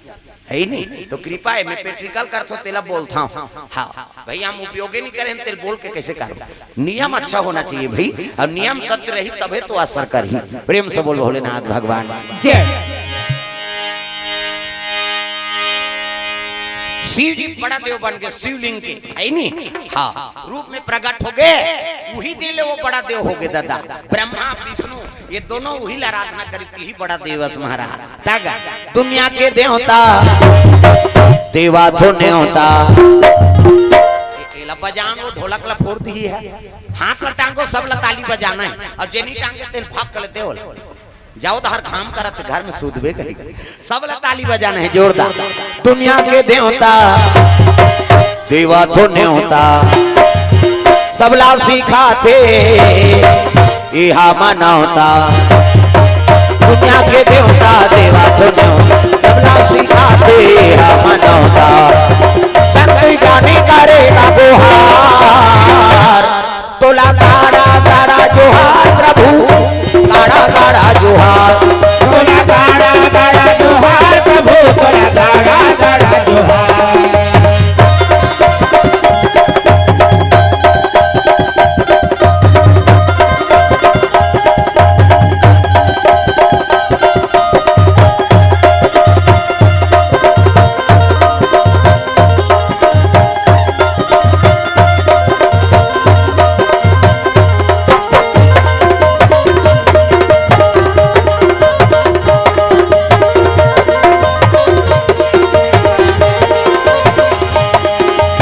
हे नी? त कृपा हे, मैं पेट्रिकल करत हँव, तेला बोलत हँव। हाँ, भई हम उपयोगे नइ करे हन, तेला बोल के कइसे करँव? नियम अच्छा होना चाहिए भई, अउ नियम सत्य रही तभे तो असर करही। प्रेम से बोल भोलेनाथ भगवान की। जय। शिव जी बड़ा देव बन गे, शिवलिंग के, हे नी? हाँ, रूप में प्रगट हो गे, उही दिन ले वो बड़ा देव हो गे दादा। ब्रह्मा, विष्णु, ये दोनों उही ला आराधना करिस, इही बड़ा देव अस महाराज। तग दुनिया के देवता, देवा तो नेवता। ए-, एला बजान, वो ढोलक ला फोर दिही हे। हाथ ला टांगो, सब ला ताली बजाना हे। अउ जे नइ टांगे तेला भाग कर ले देवल। जाव त हर घाम करत हे, घर में सुतबे कही। सब ला ताली बजाना हे जोरदार। दुनिया के देवता, देवा तो नेवता। सबला सिखाथे इहा मनौता, दुनिया के देवता देवा तो न्यो। सबला सिखाथे इहा मनौता, संत ज्ञानी करेगा गुहार। तोला गाड़ा गाड़ा जोहार प्रभु, गाड़ा गाड़ा जोहार। तोला गाड़ा गाड़ा जोहार प्रभु, तोला गाड़ा गाड़ा जोहार।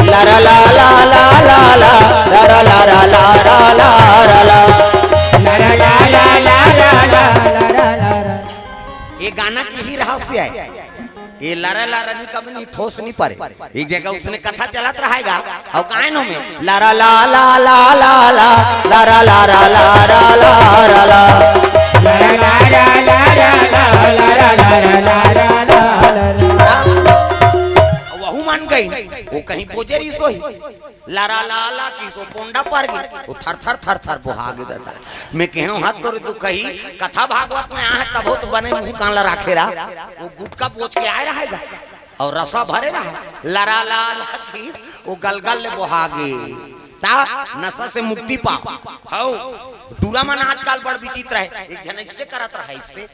ला रा ला ला ला ला ला, ला रा ला रा ला रा ला रा ला। ला रा ला ला ला ला ला ला रा ला रा। ये गाना के ही रहस्य है। ये लारा लारा नहीं, कभी नहीं, ठोस नहीं परे। एक जगह उसने कथा चलत रहेगा और गायनों में लारा ला ला ला ला ला, लारा लारा ला रा ला रा ला। वहू मान गई, वो कहीं बोजे रही सोही। लारा लाला की सो पोंडा पर गे, वो थर थर थर थर बोहा गे दादा। मैं कहूँ, हाथ तोरे दुखही, कथा भागवत में आहे तभो तो बने मुँह कान ला राखे रहा। वो गुटका बोच के आए रहेगा और रसा भरे रहा। लारा लाला की वो गलगल ले बोहा गे। ता नशा से मुक्ति पाओ। हौ, टूरा मन आजकल बड़ विचित्र है। एक झन ऐसे करत रहा, इससे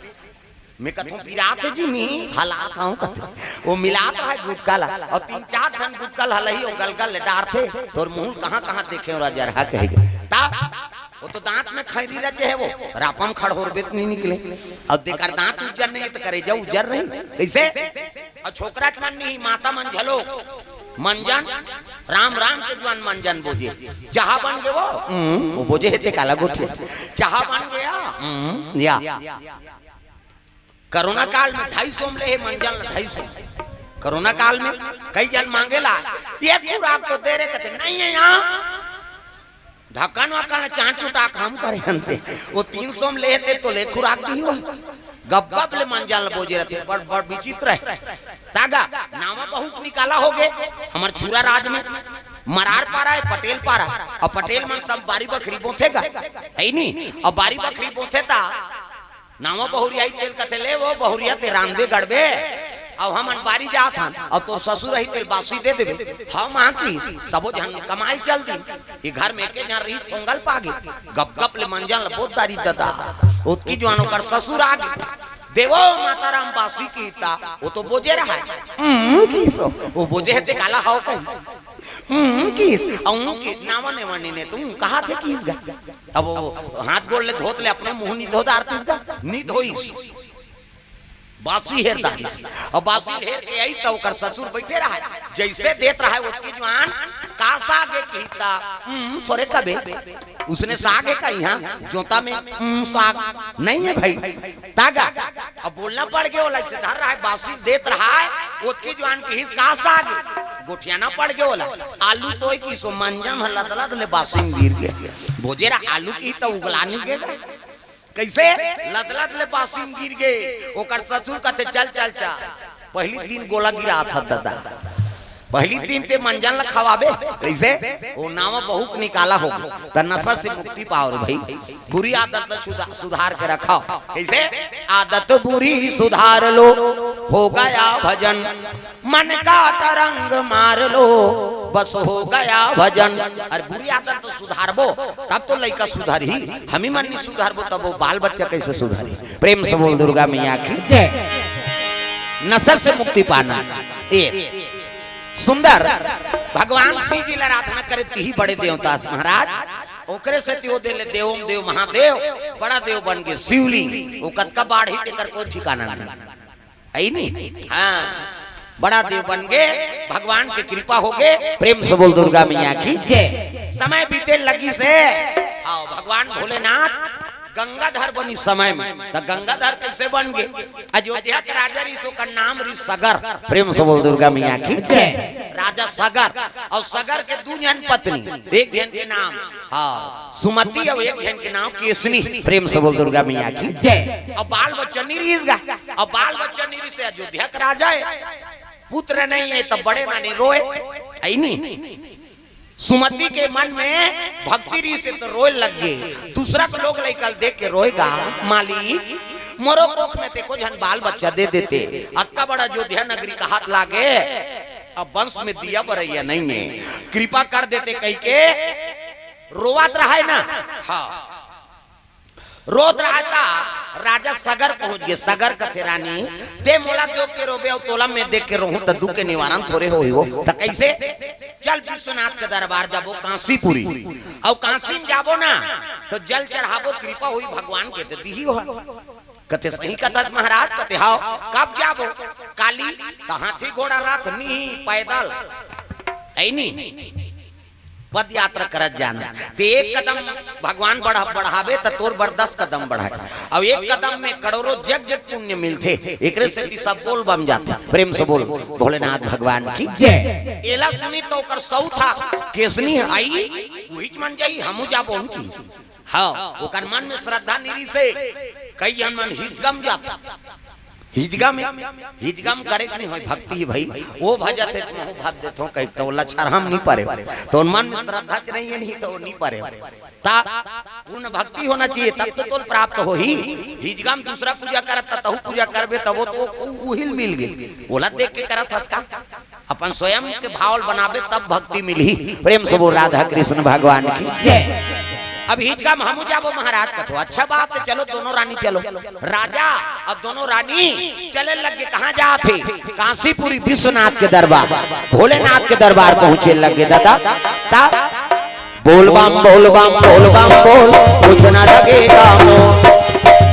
मैं कथों पिरात जी नी, हलात हूँ कथे। वो मिलात रहा गुटका ला, और तीन चार ठन गुटका ला हलही, वो गलगल ले डारथे, तोर मुँह कहाँ कहाँ देखे हो राजा रहा कहे। ता, वो तो दांत में खैरी रचे है वो, रापम खड़होर बेत नहीं निकले। और देकर दांत उज्जर नहीं तो करेजा उज्जर नहीं। कैसे? और छोकरा के मन नहीं, माता मन झलो, मंजन, राम राम के जुआन मंजन बोजे। चाहा बन गे वो, हम्म, वो बोजे हेते काला गोठिया। चाहा बन गया, हम्म, या। कोरोना काल में ढाई सौ में ले हे मंजन ला, ढाई सौ। कोरोना काल में कई जन मांगेला, ये खुराक तो दे रे, कहते नहीं है यहाँ। ढक्कन वक्कन चांच उठा काम करे हनते। वो तीन सौ में लेते तो ले खुराक दी हुआ। गप गप ले मंजन ला बोजे रहते, बड़, बड़ विचित्र है। तागा, नावा बहुत निकाला हो गे, हमर छुरा राज में। मरार पारा है, पटेल पारा, और पटेल मन सब बारी बखरी बोथे गा, है नी? और बारी बखरी बोथे ता, नावा बहुरिया ही तेल कथे, "ले वो बहुरिया ते रांधे गड़बे, अब हमन बारी जात हन, अब तोर ससुर ही तेल बासी दे देबे।" हम आकी सबो झन कमाई चल दी, ये घर में एके झन रही, फोंगल पागे, गप गप ले मंजन ल बोत दारी ददा, ओतकी जुआन ओकर ससुर आगे, "देवो माता राम बासी की ता।" वो तो बोजे रहा है, "हम्म, की सो?" वो बोजे है ते काला हाव कही, "हम्म, की?" अउ की नावा ने वानी ने तुम कहा थे की इस घर? अब वो हाथ गोड़ ले धोत ले, अपने मुंह नी धो डारतीस का? नी धोईस। बासी हेर डारिस। अब बासी हेर के आई त ओकर ससुर बैठे रहा, जैसे देत रहा ओतकी जुआन, "का साग हे?" किहिता, "हम्म, थोरे कबे।" उसने साग हे का इहाँ? जोता में, "हम्म, साग नहीं है भाई।" तागा, अब बोलना पड़ गया, ओला इसे धर रहा है, बासी देत रहा है, ओतकी जुआन किहिस, "का साग हे?" गोठियाना पड़ गया ओला, "आलू तोय।" किहिस, ओ मंजन ह लदलद ले बासी में गिर गया। बोजे रहा, "आलू?" किहिस त उगला नी गया। कैसे? लदलद ले बासी में गिर गे। ओकर ससुर कथे, "चल, चल, चल।" पहली दिन गोला गिरा था दादा। पहली दिन ते मंजन ल खवाबे। कैसे? वो नावा बहू के निकाला हो। त नशा से मुक्ति पाओ रे भाई। बुरी आदत ल सुधा-, सुधार के रखो। कैसे? आदत बुरी सुधार लो, हो गया भजन। मन का तरंग मार लो, बस हो गया भजन। अरे बुरी आदत तो सुधारबो, तब तो लइका सुधरही। हमी मन नहीं सुधारबो, तब वो बाल बच्चा कैसे सुधरही? प्रेम से बोल दुर्गा मैया की। जय। नशा से मुक्ति पाना। ए सुंदर भगवान शिव जी ला आराधना करे, तिही बड़े देवता महाराज, ओकरे से त्यो दे ले देवम देव महादेव, बड़ा देव बन गे शिवलिंग। वो कतका बाढ़ी तेकर कोई ठिकाना नहीं। है नी? हाँ, बड़ा देव बन गे, भगवान के कृपा हो गे। प्रेम से बोल दुर्गा मैया की। जय। समय बीते लगी से, हाँ, भगवान भोलेनाथ गंगाधर बनी समय में, त गंगाधर कैसे बन गे? अयोध्या के राजा रहिस, ओकर नाम रहिस सगर। प्रेम से बोल दुर्गा मैया की। जय। राजा सगर, अउ सगर के दू झन पत्नी, एक झन के नाम, हाँ, सुमति, अउ एक झन के नाम केसनी। प्रेम से बोल दुर्गा मैया की। जय। अउ बाल बच्चा नइ रिहिस गा, अउ बाल बच्चा नइ रिहिस हे, अयोध्या के राजा हे, पुत्र नइ हे, त बड़े नानी रोय, हे नी? सुमति के मन में भक्ति रिहिस हे त रोय लग गे। दूसरा के लोग लइका ल देख के रोय गा, मालिक, मोरो कोख में ते एको झन बाल बच्चा दे देते, अतका बड़ा अयोध्या नगरी कहत लागे, अब वंश में दिया बरइया नइ हे, कृपा कर देते कहिके रोवत रहय ना। हाँ, रोत रहय त राजा सगर पहुंच गे। सगर कथे, रानी, ते मोला देख के रोबे अउ तोला मैं देख के रोहूं त दुख के निवारण थोरे होही वो। त कइसे? चल विश्वनाथ के दरबार जाबो कांसीपुरी, अउ कांसी में जाबो ना त जल चढ़ाबो, कृपा होही भगवान के त दिही वो। कथे, सही कथस महाराज? कथे, हव। कब जाबो? काली। त हाथी घोड़ा रथ नइ, पैदल, हे नी? पद यात्रा करत जाना। ते एक कदम भगवान बढ़ा-, बढ़ाबे त तोर बर दस कदम बढ़ाय, अउ एक कदम में करोड़ों जग जग पुण्य मिलथे। एकरे सेती सब बोल बम जाथे। प्रेम से बोल भोलेनाथ भगवान की। जय। एला सुनी त ओकर सऊ था, केसनी आई, उहीच मन जाही, हमू जाबो उनकी। हाँ, ओकर मन में श्रद्धा नइ रिहिस हे, कई झन मन हिजगम जाथे। हिजगम, हिजगम करे के नइ होय, भक्ति हे भई। वो भजत हे त महूं भज देथों कहिके, त ओला छरहम नइ परे। त ओन मन में श्रद्धा च नइ हे, नइ त वो नइ परे। त पूर्ण भक्ति होना चाहिए, तब तो तोल प्राप्त होही। हिजगम दूसरा पूजा करत, त तहू पूजा करबे, त वो तो उ-, उहिल मिल गे। ओला देख के करत हस का? अपन स्वयं के भाव ल बनाबे, तब भक्ति मिलही। प्रेम से बोल राधा कृष्ण भगवान की। जय। अब हिजगम हमू जाबो महाराज कथो, अच्छा बात हे, चलो दोनों रानी चलो। राजा अउ दोनों रानी चले लग गे। कहाँ जात हे? कांसीपुरी विश्वनाथ के दरबार, भोलेनाथ के दरबार पहुंचे लग गे दादा। ता बोल बम, बोल बम, बोल बम, बोल, कुछ ना लगेगा मोल।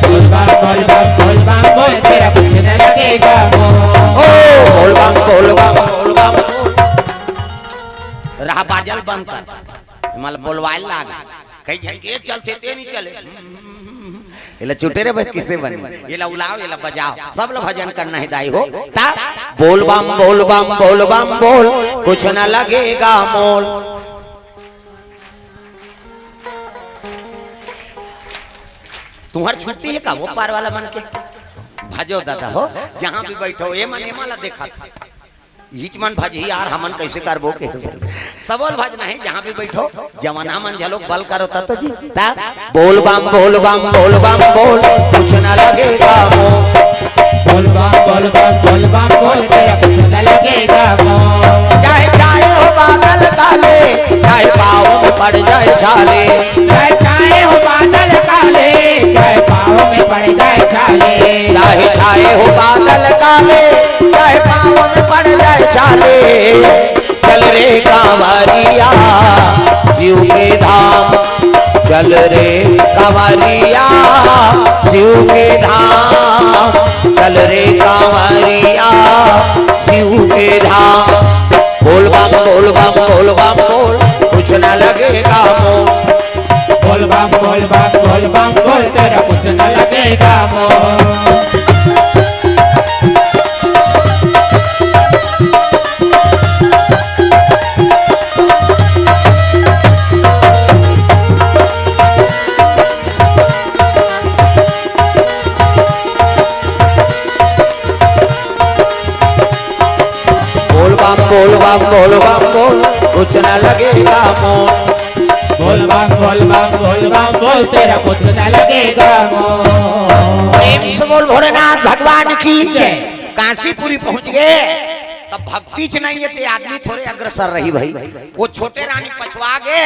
बोल बम, बोल बम, बोल बम, बोल, तेरा कुछ न लगेगा मोल। ओ, बोल बम, बोल बम, बोल बम, बोल। रहा बाजल बंद कर, मतलब बोलवाए लाग। कई झन के चलथे ते नइ चले। एला चुटेरे बज किसे बने? एला उलाव, एला बजाव, सब ला भजन करना हे दाई हो। ता बोल बम, बोल बम, बोल बम, बोल, कुछ न लगेगा मोल। तुम्हर छुट्टी हे का वो पार वाला मन के? भजो दादा हो, जहाँ भी बइठो, ए मन, ए मन ला देखत। इच मन भजही यार, हमन कइसे करबो के? सबो ल भजना हे, जहाँ भी बइठो, जवाना मन झलो बल करो त तो जी। ता बोल बम, बोल बम, बोल बम, बोल, कुछ न लगेगा मोल। बोल बम, बोल बम, बोल बम, बोल, तेरा कुछ न लगेगा मोल। चाहे छाए हो बादल काले, चाहे पाँव में पड़ जाए छाले। चाहे छाए हो बादल काले, चाहे पाँव में पड़ जाए छाले। चाहे छाए हो बादल काले, चाहे पाँव में पड़ जाए छाले। चल रे कांवरिया शिव के धाम, चल रे कांवरिया शिव के धाम, चल रे कांवरिया शिव के धाम। बोल बम, बोल बम, बोल बम, बोल, कुछ न लगेगा मोल। बोल बम, बोल बम, बोल बम, बोल, तेरा कुछ न लगेगा मोल। बोल बम, बोल बम, बोल बम, बोल, कुछ न लगेगा मोल। बोल बम, बोल बम, बोल बम, बोल, तेरा कुछ न लगेगा मोल। प्रेम से बोल भोलेनाथ भगवान की। जय। कांसीपुरी पहुंच गे, तब भक्ति च नइ हे ते आदमी थोरे अग्रसर रही भई। वो छोटे रानी पछवा गे,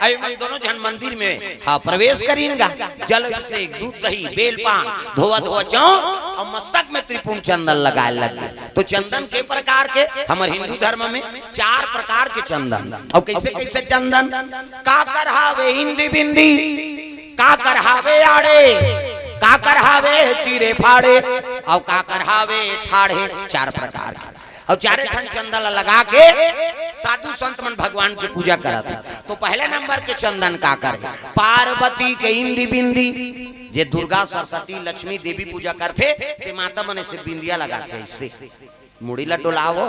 अउ ए मन दोनों झन मंदिर में, हाँ, प्रवेश करिन गा। जल अभिषेक, दूध दही, बेल पान, धोवा धोवा चौं, अउ मस्तक में त्रिपुंड चंदन लगाए लग गे। तो चंदन के प्रकार के, हमर हिंदू धर्म में चार प्रकार के चंदन। अउ कइसे कइसे चंदन? काकर हावे इंदी बिंदी, काकर हावे आड़े, काकर हावे चीरे फाड़े, अउ काकर हावे ठाढ़े। चार प्रकार के। अउ चारे ठन चंदन ला लगा के साधु संत मन भगवान के पूजा करत हे। तो पहले नंबर के चंदन काकर हे? पार्वती के इंदी बिंदी। जे दुर्गा, सरस्वती, लक्ष्मी, देवी पूजा करथे, ते माता मन अइसे बिंदिया लगाथे अइसे। मुड़ी ला डोलावो,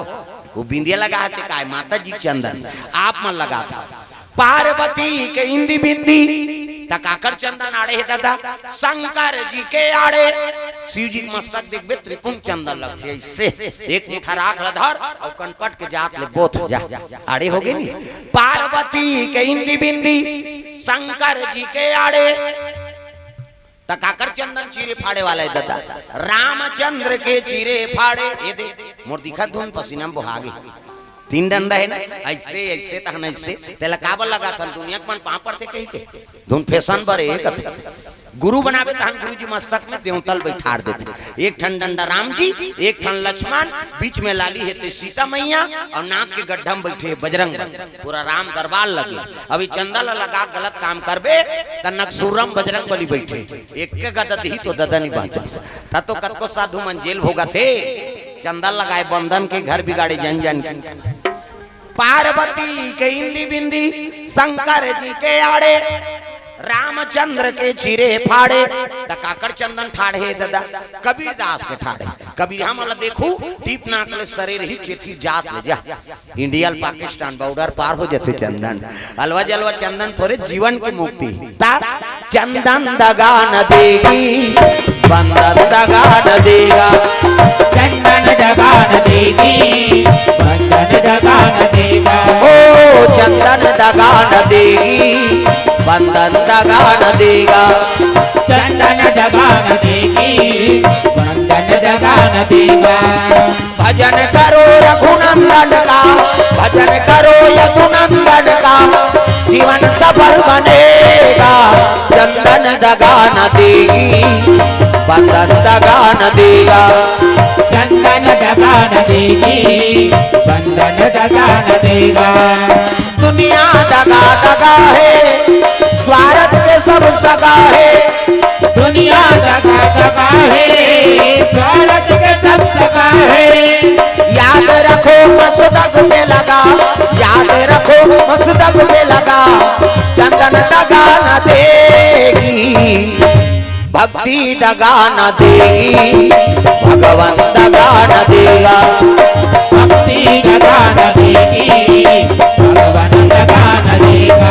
वो बिंदिया लगा हे ते काय, माता जी चंदन, आप मन लगा था। पार्वती के इंदी बिंदी, त काकर चंदन आड़े हे दादा, शंकर जी के आड़े। शिव जी के मस्तक देखबे, त्रिपुंड चंदन लगथे, अइसे एक मुठा राख ला धर अउ कनपट के जात ले बोथ जा, आड़े होगे नी। पार्वती के इंदी बिंदी, शंकर जी के आड़े। त काकर चंदन चीरे फाड़े वाला हे दादा? रामचंद्र के चीरे फाड़े। ए दे, मोर दिखत धुन, पसीना म बोहा गे। तीन डंडा हे ना, अइसे, अइसे तहन अइसे। तेला काबर लगाथन? दुनिया के मन पाँव पड़थे कहिके। धुन फैशन बर हे कथे। गुरु बनाबे तहन गुरु जी मस्तक में देवता ल बइठार देथे। एक ठन डंडा राम जी, एक ठन लक्ष्मण, बीच में लाली हे ते सीता मैया, अउ नाक के गड्ढा म बइठे हे बजरंग बली। पूरा राम दरबार लगे। अभी चंदा ला लगा गलत काम करबे, त नकसुरम बजरंग बली बइठे। एक के गदा दिही तो ददा नी बाँचस। त तो कतको साधु मन जेल भोगत हे, चंदा लगाए बंदन के घर बिगाड़े जन जन के। पार्वती के इंदी बिंदी, शंकर जी के आड़े, रामचंद्र के चीरे फाड़े। त काकर चंदन ठाढ़े हे ददा? कबीरदास के ठाढ़े। कबीर हमन ला देखू, टीप नाक ले सरे रही, चेती जात ले जा। इंडिया ल पाकिस्तान बॉर्डर पार हो जथे चंदन। अलवा जलवा चंदन थोरे जीवन की मुक्ति। ता चंदन दगा न देगी, बंदन दगा न देगा। चंदन दगा न देगी, बंदन दगा न देगा। ओ चंदन दगा न देगी, बंदन दगा न देगा। चंदन दगा न देगी, बंदन दगा न देगा। भजन करो रघुनंदन का, भजन करो यदुनंदन का, जीवन सफल बनेगा। चंदन दगा न देगी, बंदन दगा न देगा। चंदन दगा न देगी, बंदन दगा न देगा। दुनिया दगा दगा हे, स्वार्थ के सब सगा हे। दुनिया दगा दगा हे, स्वार्थ के सब सगा हे। याद रखो मसदक पे लगा, याद रखो मसदक पे लगा, चंदन दगा न देगी। भक्ति दगा न देगी, भगवंत दगा न देगा। भक्ति दगा न देगी, भगवंत दगा न देगा।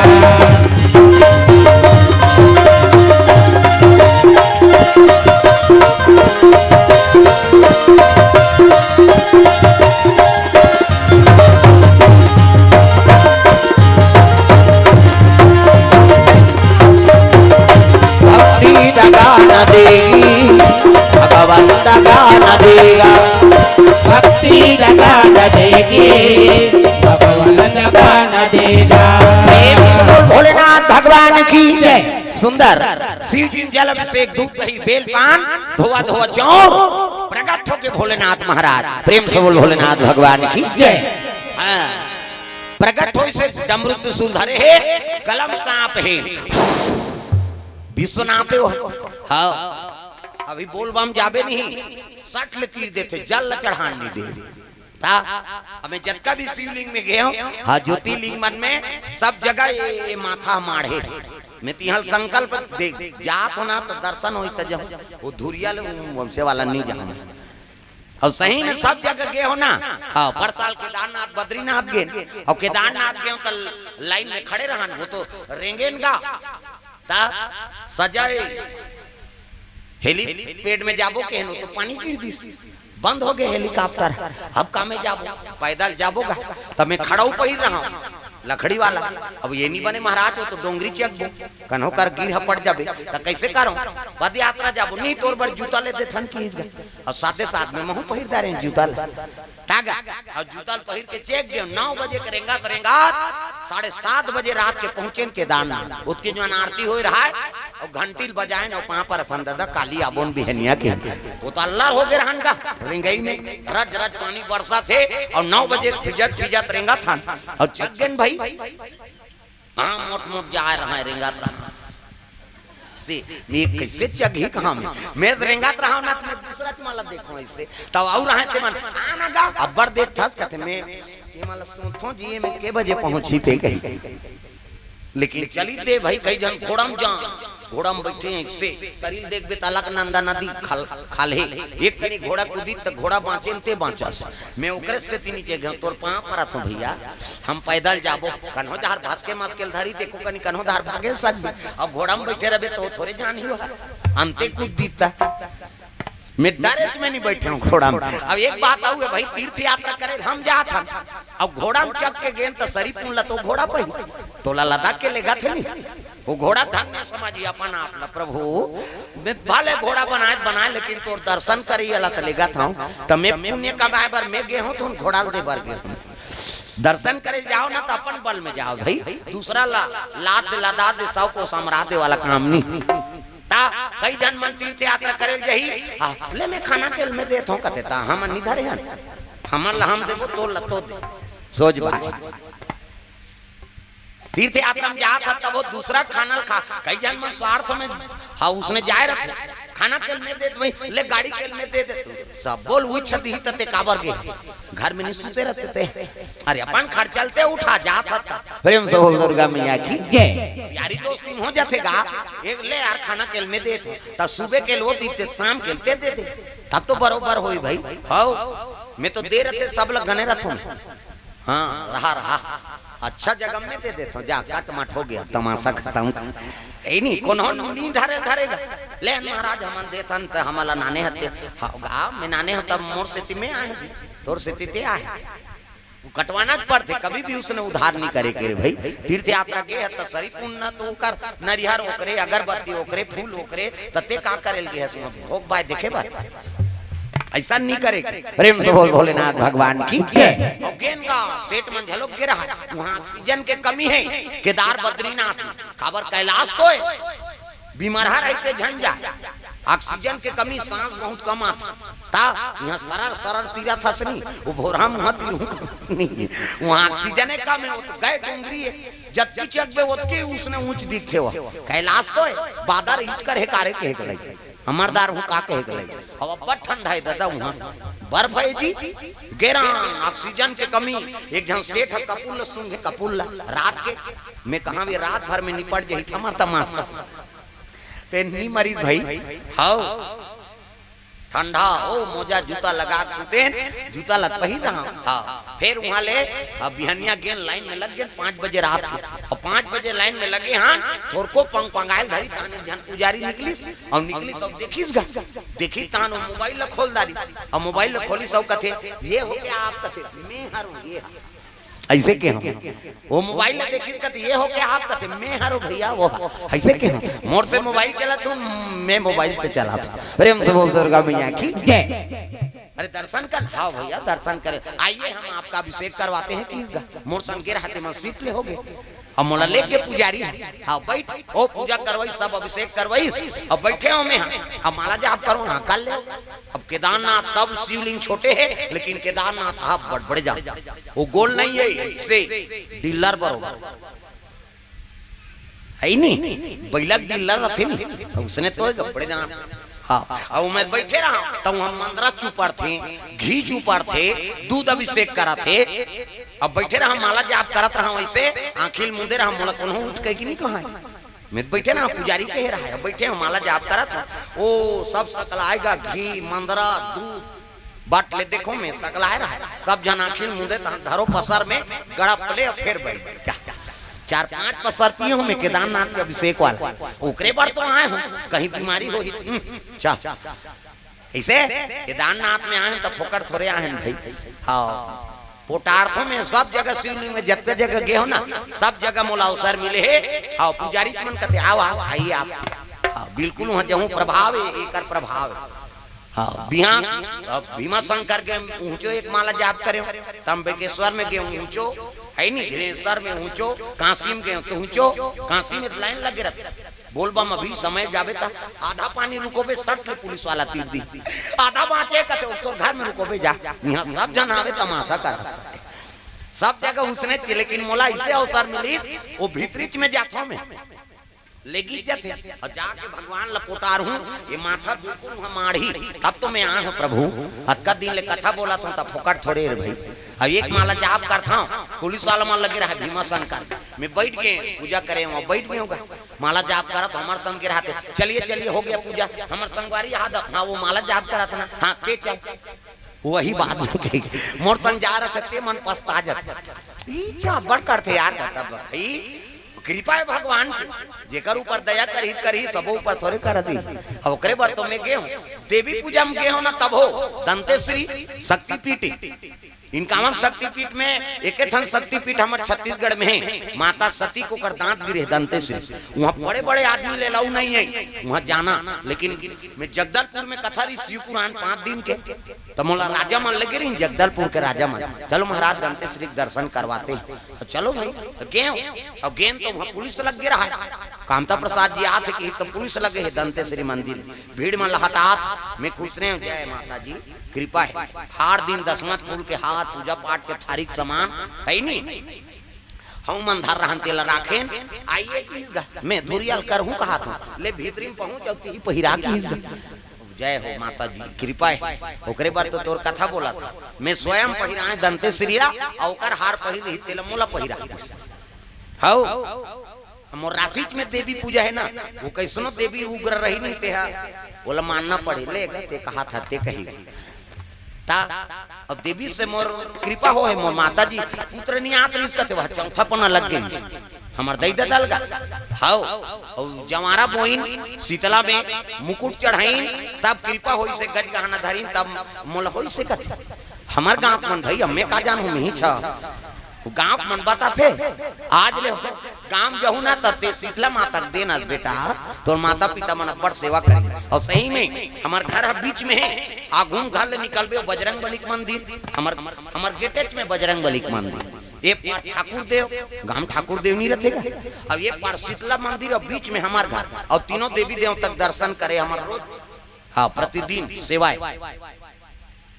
भक्ति दगा न देगी, भगवंत दगा न देगा। भक्ति दगा न देगी, भगवंत दगा न देगा। प्रेम से बोल भोलेनाथ भगवान की जय। सुंदर शिव जी जल अभिषेक, दूध दही बेल पान, धोवा धोवा चाउर, प्रकट होके भोलेनाथ महाराज। प्रेम से बोल भोलेनाथ भगवान की जय। हाँ। प्रकट होइस हे, डमरू त्रिशूल धरे हे, कलम सांप हे। विश्वनाथ हे वो। हाँ। अभी बोलबम जाबे नहीं, सट ले तीर देथे, जल ल चढ़ान नहीं दे। ता, अबे जतका भी शिवलिंग में गए हो, हाँ, ज्योतिर्लिंग मन में सब जगह ये, ये माथा माढ़े। मैं तिहां ल संकल्प दे, जात हो ना तो दर्शन होई त जाहूं, वो धुरिया ले वो वंशे वाला नहीं जाहूं। अउ सही में सब जगह गे हो ना। हाँ, पर साल केदारनाथ, बद्रीनाथ गे, अउ केदारनाथ गे हो त लाइन में खड़े रहन, वो तो रेंगेन गा। ता सजा हे। हेलीपैड में जाबो केहेन, वो तो पानी गिर दिस, बंद होगे हेलीकॉप्टर। अब का में जाबो, पैदल जाबो गा। त मैं खड़ऊ पहिर रहा हूँ, लकड़ी वाला। अब ये नहीं बने महाराज, वो तो डोंगरी चघबो, कन्हो कर गिर ह पड़ जाबे, त कैसे करो? पद यात्रा जाबो, नहीं तोर बर जूता ले देथन कि। अउ साथे साथ में महूं पहिर डारेंव जूता ल। तागा, अउ जूता ल पहिर के चघ गेंव, नौ बजे के रेंगत रेंगत साढ़े सात बजे रात के पहुंचेन केदारनाथ। ओतके जुवार आरती होय रहय, अउ घंटी ल बजाएन, अउ पांव परसन ददा, काली आबोन बिहनिया के। वो तो अल्लर होगे रहन गा, रेंगई में रज रज पानी बरसत हे, अउ नौ बजे फिजत फिजत रेंगत हन, अउ चघ गेन भाई। हाँ, मोट मोट जाय रहय, रेंगत रहय। से, मैं कैसे चघी कहाँ में? मैं रेंगत रहंव ना, त मैं दूसरा च मन ला देखंव अइसे। तब अउ रहय ते मन, आ ना गा, अब्बड़ देखथस कथे मैं, ये मन ला सोचथंव जी, ये मैं के बजे पहुंचही ते कही। लेकिन चली दे भाई, कई झन घोड़ा म जान। घोड़ा म बइठे हंव, अइसे तरी ल देखबे त अलकनंदा नदी खाल-, खाल्हे। एक कनी घोड़ा कूदिस त घोड़ा बांचे न ते बांचस। मैं ओकरे सेती नीचे गेंव, तोर पांव परत हंव भइया, हम पैदल जाबो। कन्हो डहर भसके मसके ल धरिस, एको कनी कन्हो डहर भागे सकबे। अब घोड़ा म बइठे रहिबे त ओ थोरे जानही ओहा, अंते कूद दिस त। मैं डरेच में नइ बइठे हंव घोड़ा म। अब एक बात अउ हे भई, तीर्थ यात्रा करे ल हम जात हन, अब घोड़ा म चघ के गेंव त सरी पुन ल तो घोड़ा पही, तोला लदा के लेगथे नहीं। ओ घोड़ा धन्य समझही अपन आप ल, प्रभु, मैं भले घोड़ा बनाए त बनाए, लेकिन तोर दर्शन करइया ल त लेगत हंव, त मैं पुन्य कमाए बर मैं गे हंव, तुहन घोड़ा ल दे बर गे हंव। दर्शन करे ल जाव ना, त अपन बल में जाव भई, दूसरा ला लाद दे, लदा दे, सौ कोस अमरा दे वाला काम नहीं। त कई झन मन तीर्थ यात्रा करे ल जाही, आ, ले मैं खाना के ल मैं देत हंव कथे, त हमन नइ धरे हन, हमन ल हम देबो, तोर ल तो दे, सोच भाई। तीर्थ यात्रा म जात हस, तभो दूसरा खाना ल खा। कई झन मन स्वार्थ में, हाँ, उसने जाए रथे, खाना के ल मैं देत हंव, ले गाड़ी के ल मैं दे दे, सब बोल उछ दिही त ते काबर गे? घर में नइ सुते रहिते ते? अरे, अपन खर्चा ल ते उठा, जात हस त। प्रेम से बोल दुर्गा मैया की। जय। यारी दोस्ती में हो जाथे गा, एक ले यार, खाना के ल मैं देत हंव, त सुबह के ल ओ दिस ते, शाम के ल ते दे दे, तब तो बरोबर होही भई। हव, मैं तो दे रथे, सब ल गने रथंव। हाँ, रहा, रहा। अच्छा जगह में दे देत हंव, जा, कट मट हो गे, तमाशा खतम। ए नहीं, कोनो नइ धरे, धरेगा। ले महाराज, हमन देत हन, त हमला नाने हते। हाँ, गा, मैं नाने हंव, तब मोर सेती मैं आहे, तोर सेती ते आहे। वो कटवाना पड़थे, कभी भी उसने उधार नइ करे के रे भई। तीर्थ यात्रा गे हस त सरी पुन न तो ओकर नरिहर ओकरे, अगरबत्ती ओकरे, फूल ओकरे, त ते का करे ल गे हस? भोग बाय देखे बर। अइसन नइ करे के। प्रेम से बोल भोलेनाथ भगवान की। जय। अउ गेंव गा सेठ मन घलो गे रहा, उहाँ ऑक्सीजन के कमी हे केदार बद्रीनाथ म। काबर, कैलाश तो हे, बीमार रहिथे झन जा, ऑक्सीजन के कमी, सांस बहुत कम आथे। त इहाँ सरर सरर तीरत हस नहीं, ओ भोरहा म उहाँ तीरहूँ नहीं, उहाँ ऑक्सीजन हे कम हे, ओ तो गए डोंगरी हे, जतकी चघबे ओतकी उसने ऊंच दिखथे। ओ कैलाश तो हे, बादर ईंच कर हे कारे कहे के लइक। हमर दार हूँ का कहे के लइक। अब अब्बड़ ठंडा हे दादा उहाँ। बर्फ हे जी। गे रहेन, ऑक्सीजन के कमी। एक झन सेठ ह कपूर ल सूंघे, कपूर ल, रात के। मैं कहा, ये रात भर में निपट जाही त हमर तमाशा। ते नइ मरिस भई। हव। ठंडा, ओ मोजा जूता लगा के सुतेन, जूता ल पहिर रहा। हाँ, फेर उहाँ ले, अब बिहनिया गेन लाइन में लग गेन पाँच बजे रात के। अउ पाँच बजे लाइन में लगे हन, थोरको पंग पंगायल धरी, तहान एक झन पुजारी निकलिस, अउ निकलिस अउ देखिस गा, देखिस तहान ओ मोबाइल ल खोल डारिस, अउ मोबाइल ल खोलिस अउ कथे, "ये हो क्या आप?" कथे, "मैं हरंव, ये हरंव।" अइसे केहेंव। ओ मोबाइल ल देखिस कथे, "ये हो क्या आप?" कथे, "मैं हरंव भइया, वो।" अइसे केहेंव। मोर से मोबाइल चलाथस, मैं मोबाइल से चलाथंव। प्रेम से बोल दुर्गा मैया की। जय। अरे दर्शन कर, हाँ भइया दर्शन करेंव। आइए हम आपका अभिषेक करवाते हैं, किस गा, मोर संग गे रहा ते मन सीट ले होगे। अब मोला लेगे पुजारी ह, हाँ बइठ, ओ पूजा करवाइस, सब अभिषेक करवाइस, अब बइठे हंव मैं, हाँ, अब माला जाप करंव, हाँ कर ले। अब केदारनाथ, सब शिवलिंग छोटे हे, लेकिन केदारनाथ ह बड़ बड़े जान। ओ गोल नइ हे, अइसे डिल्लर बरोबर। हे नहीं? बइला के डिल्लर रथे नहीं? उसने तो हे गा बड़े जान। हाँ, अउ मैं बइठे रहा, त उहाँ मंदरा चुपरथे, घी चुपरथे, दूध अभिषेक करथे। अब बइठे रहा, माला जाप करत रहा, वइसे आँखी ल मूंदे रहा, मोला कोनो उठ के कि नहीं कहा। मैं बइठे रहा, पुजारी कहे रहा, बइठे हंव, माला जाप करत हंव। ओ, सब सकलाय गा, घी, मंदरा, दूध, बट ले देखंव मैं सकलाय रहा। सब झन आँखी ल मूंदे तहन धरों पसर में, गड़प ले, अउ फेर बइठ गे। चार पाँच पसर पिए हंव मैं केदारनाथ के अभिषेक वाला। ओकरे बर तो आए हंव, कहीं बीमारी होही। हम्म, चल। कइसे? केदारनाथ में आए हन त फोकट थोरे आए हन भई। हाँ। पोटारथो में सब जगह शिवलिंग में जतका जगह गे हंव ना, सब जगह मोला अवसर मिले हे। हाँ, पुजारी मन कथे, "आओ, आओ, आइए आप।" हाँ, बिल्कुल उहाँ जहूँ प्रभाव हे, एकर प्रभाव हे। हाँ, बिहान, अब भीमा शंकर के ऊंचो एक माला जाप करेंव, त्र्यंबकेश्वर में गेंव ऊंचो, हे नहीं, घृष्णेश्वर में ऊंचो, काशी में गेंव त ऊंचो, काशी में त लाइन लगे रथे। बोलबम अभी समय जाबे त आधा पानी रुकोबे, सट ले पुलिस वाला तीर दिही। आधा बाँचे कथे, "ओ तोर घर में रुकोबे जा।" इहाँ सब झन आवे तमाशा करत। सब जगह उसने च-, लेकिन मोला अइसे अवसर मिलिस, ओ भीतरीच में जाथंव मैं। लेगिच जाथे। अउ जाके भगवान ल पोटारहूँ, ये माथा बिल्कुल उहाँ माड़ही। तब तो मैं आए हंव प्रभु। अतका दिन ले कथा बोलत हंव, त फोकट थोरे रे भई। अब एक माला जाप करथंव, पुलिस वाला मन लगे रहा भीमा शंकर। मैं बइठ गेंव, पूजा करेंव, बइठ गेंव गा। माला जाप करत हमर संग के रहते, "चलिए, चलिए, हो गया पूजा।" हमर संगवारी हाथ, "हाँ, वो माला जाप करत ना, हाँ, ते चल।" वही बात में कही, "मोर संग जा रहे थे, ते मन पछता जाते।" ई चाबड़ करते यार, तब भाई कृपा है भगवान की, जेकर ऊपर दया करही, करही, सबो ऊपर थोड़े कर दी। अब ओकरे बर तो मैं गे हूँ, देवी पूजा में गे हूँ ना, तब हो दंतेश्वरी शक्तिपीठ। इनकावन शक्तिपीठ में एक ठन शक्तिपीठ हमर छत्तीसगढ़ में है, माता सती के ओकर दांत गिरे दंतेश्वरी। वहाँ बड़े बड़े आदमी ले लाऊ नहीं है, वहाँ जाना। लेकिन मैं जगदलपुर में कथा रही शिव पुराण पांच दिन के, तो मोला राजा मन लगे रही, जगदलपुर के राजा मन, "चलो महाराज, दंतेश्वरी के दर्शन करवाते हैं।" और चलो भाई, तो गे हूँ। और गे हूँ तो वहाँ पुलिस लग गया रहा है। कामता प्रसाद जी आते कि तो पुलिस लगे है दंतेश्वरी मंदिर, भीड़ में लहटात। मैं खुश रहे हूँ, जय माता जी, कृपा है। हर दिन दसमत फूल के हार, पूजा पाठ के थारी के सामान है नी, हम मन धर रहन, तेला राखेन। आइए किस गा, मैं धुरियल करहूँ कहा था, ले भीतरी में पहुँच जाती ही पहिरा किस गा। जय हो माता जी, कृपा है। ओकरे बर तो तोर कथा बोला था, मैं स्वयं पहिराए दंतेश्वरी ला, और ओकर हार पहिर रही, तेला मोला पहिरा। हौ, मोर राशि में देवी पूजा है ना, वो कैसनो देवी उग्र रही नहीं, तेहा ओला मानना पड़े, ले ते कहा था, ते कही। ता अब देवी से मोर कृपा हो है, मोर माता जी पुत्र नहीं आत रिस कथे, वह चौथा पना लग गई हमर दई ददल का। हौ, और जवारा बोइन शीतला में मुकुट चढ़ाइन, तब कृपा होई से गज गहना धरिन, तब मोल होई से कथे। हमर गांव के मन भाई, हमें का जान, हम ही छा। वो गांव के मन बताथे, आज ले हो, गांव जहू ना तते शीतला माता के देन अस बेटा, तोर माता पिता मन अब्बड़ सेवा करे। और सही में हमर घर ह बीच में है, आगू में घर ले निकलबे, बजरंग बली के मंदिर, हमर, हमर गेटेच में बजरंग बली के मंदिर। ये पार ठाकुर देव, गांव ठाकुर देव नहीं रहते का? अब ये पार शीतला मंदिर और बीच में हमार घर, और तीनों देवी देवता के दर्शन करे हमार रोज। हाँ, प्रतिदिन सेवाएं।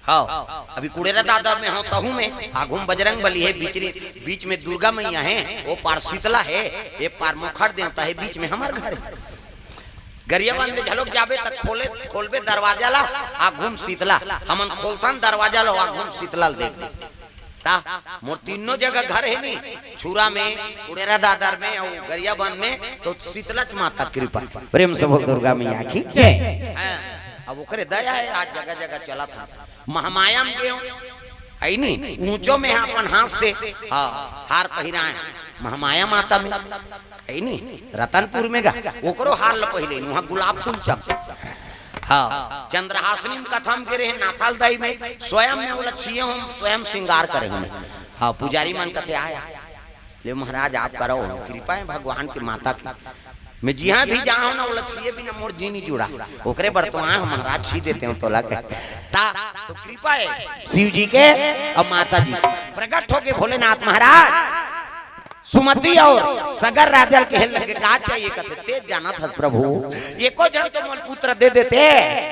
हाँ, अभी कुड़ेरा दादर में हो, तहू में आगू में बजरंग बली है, बीच, बीच में दुर्गा मैया है, वो पार शीतला है, ये पार मुखर देवता है, बीच में हमार घर है। गरियाबंद में झलक जाबे त खोले, खोलबे दरवाजा ला, आगू में शीतला, हमन खोलथन दरवाजा ला, आगू में शीतला ला देख दे। ता मोर तीनों जगह घर है नी, छुरा में, कुड़ेरा दादर में और गरियाबंद में, तो शीतलच माता कृपा। प्रेम से बोल दुर्गा मैया की। जय। हाँ, अब ओकरे दया है, आज जगह जगह चला था। महामाया में गयो, है नी, ऊंचो में अपन हाथ से, हाँ, हार पहिराए महामाया माता में, है नी, रतनपुर में गा, ओकरो हार ल पहिले, वहाँ गुलाब फूल चढ़। हाँ, चंद्रहासिनी में कथा में गे रहे, नाथाल दाई में, स्वयं में ओला छिए हूँ, स्वयं श्रृंगार करे हूँ। हाँ, पुजारी मन कथे आया, ले महाराज आप करो, कृपा है भगवान के माता की। मैं जिहाँ भी जाऊँ ना, ओला छिए बिना मोर जी नहीं जुड़ा। ओकरे बर तो आए हो महाराज, छी देते हो तोला के। ता तो कृपा है शिव जी के और माता जी। प्रकट होके भोलेनाथ महाराज सुमति और सगर राजल के हेल लगे, का चाहिए कथे, तेज जानत हस प्रभु, एको जन तो मोल पुत्र दे देते।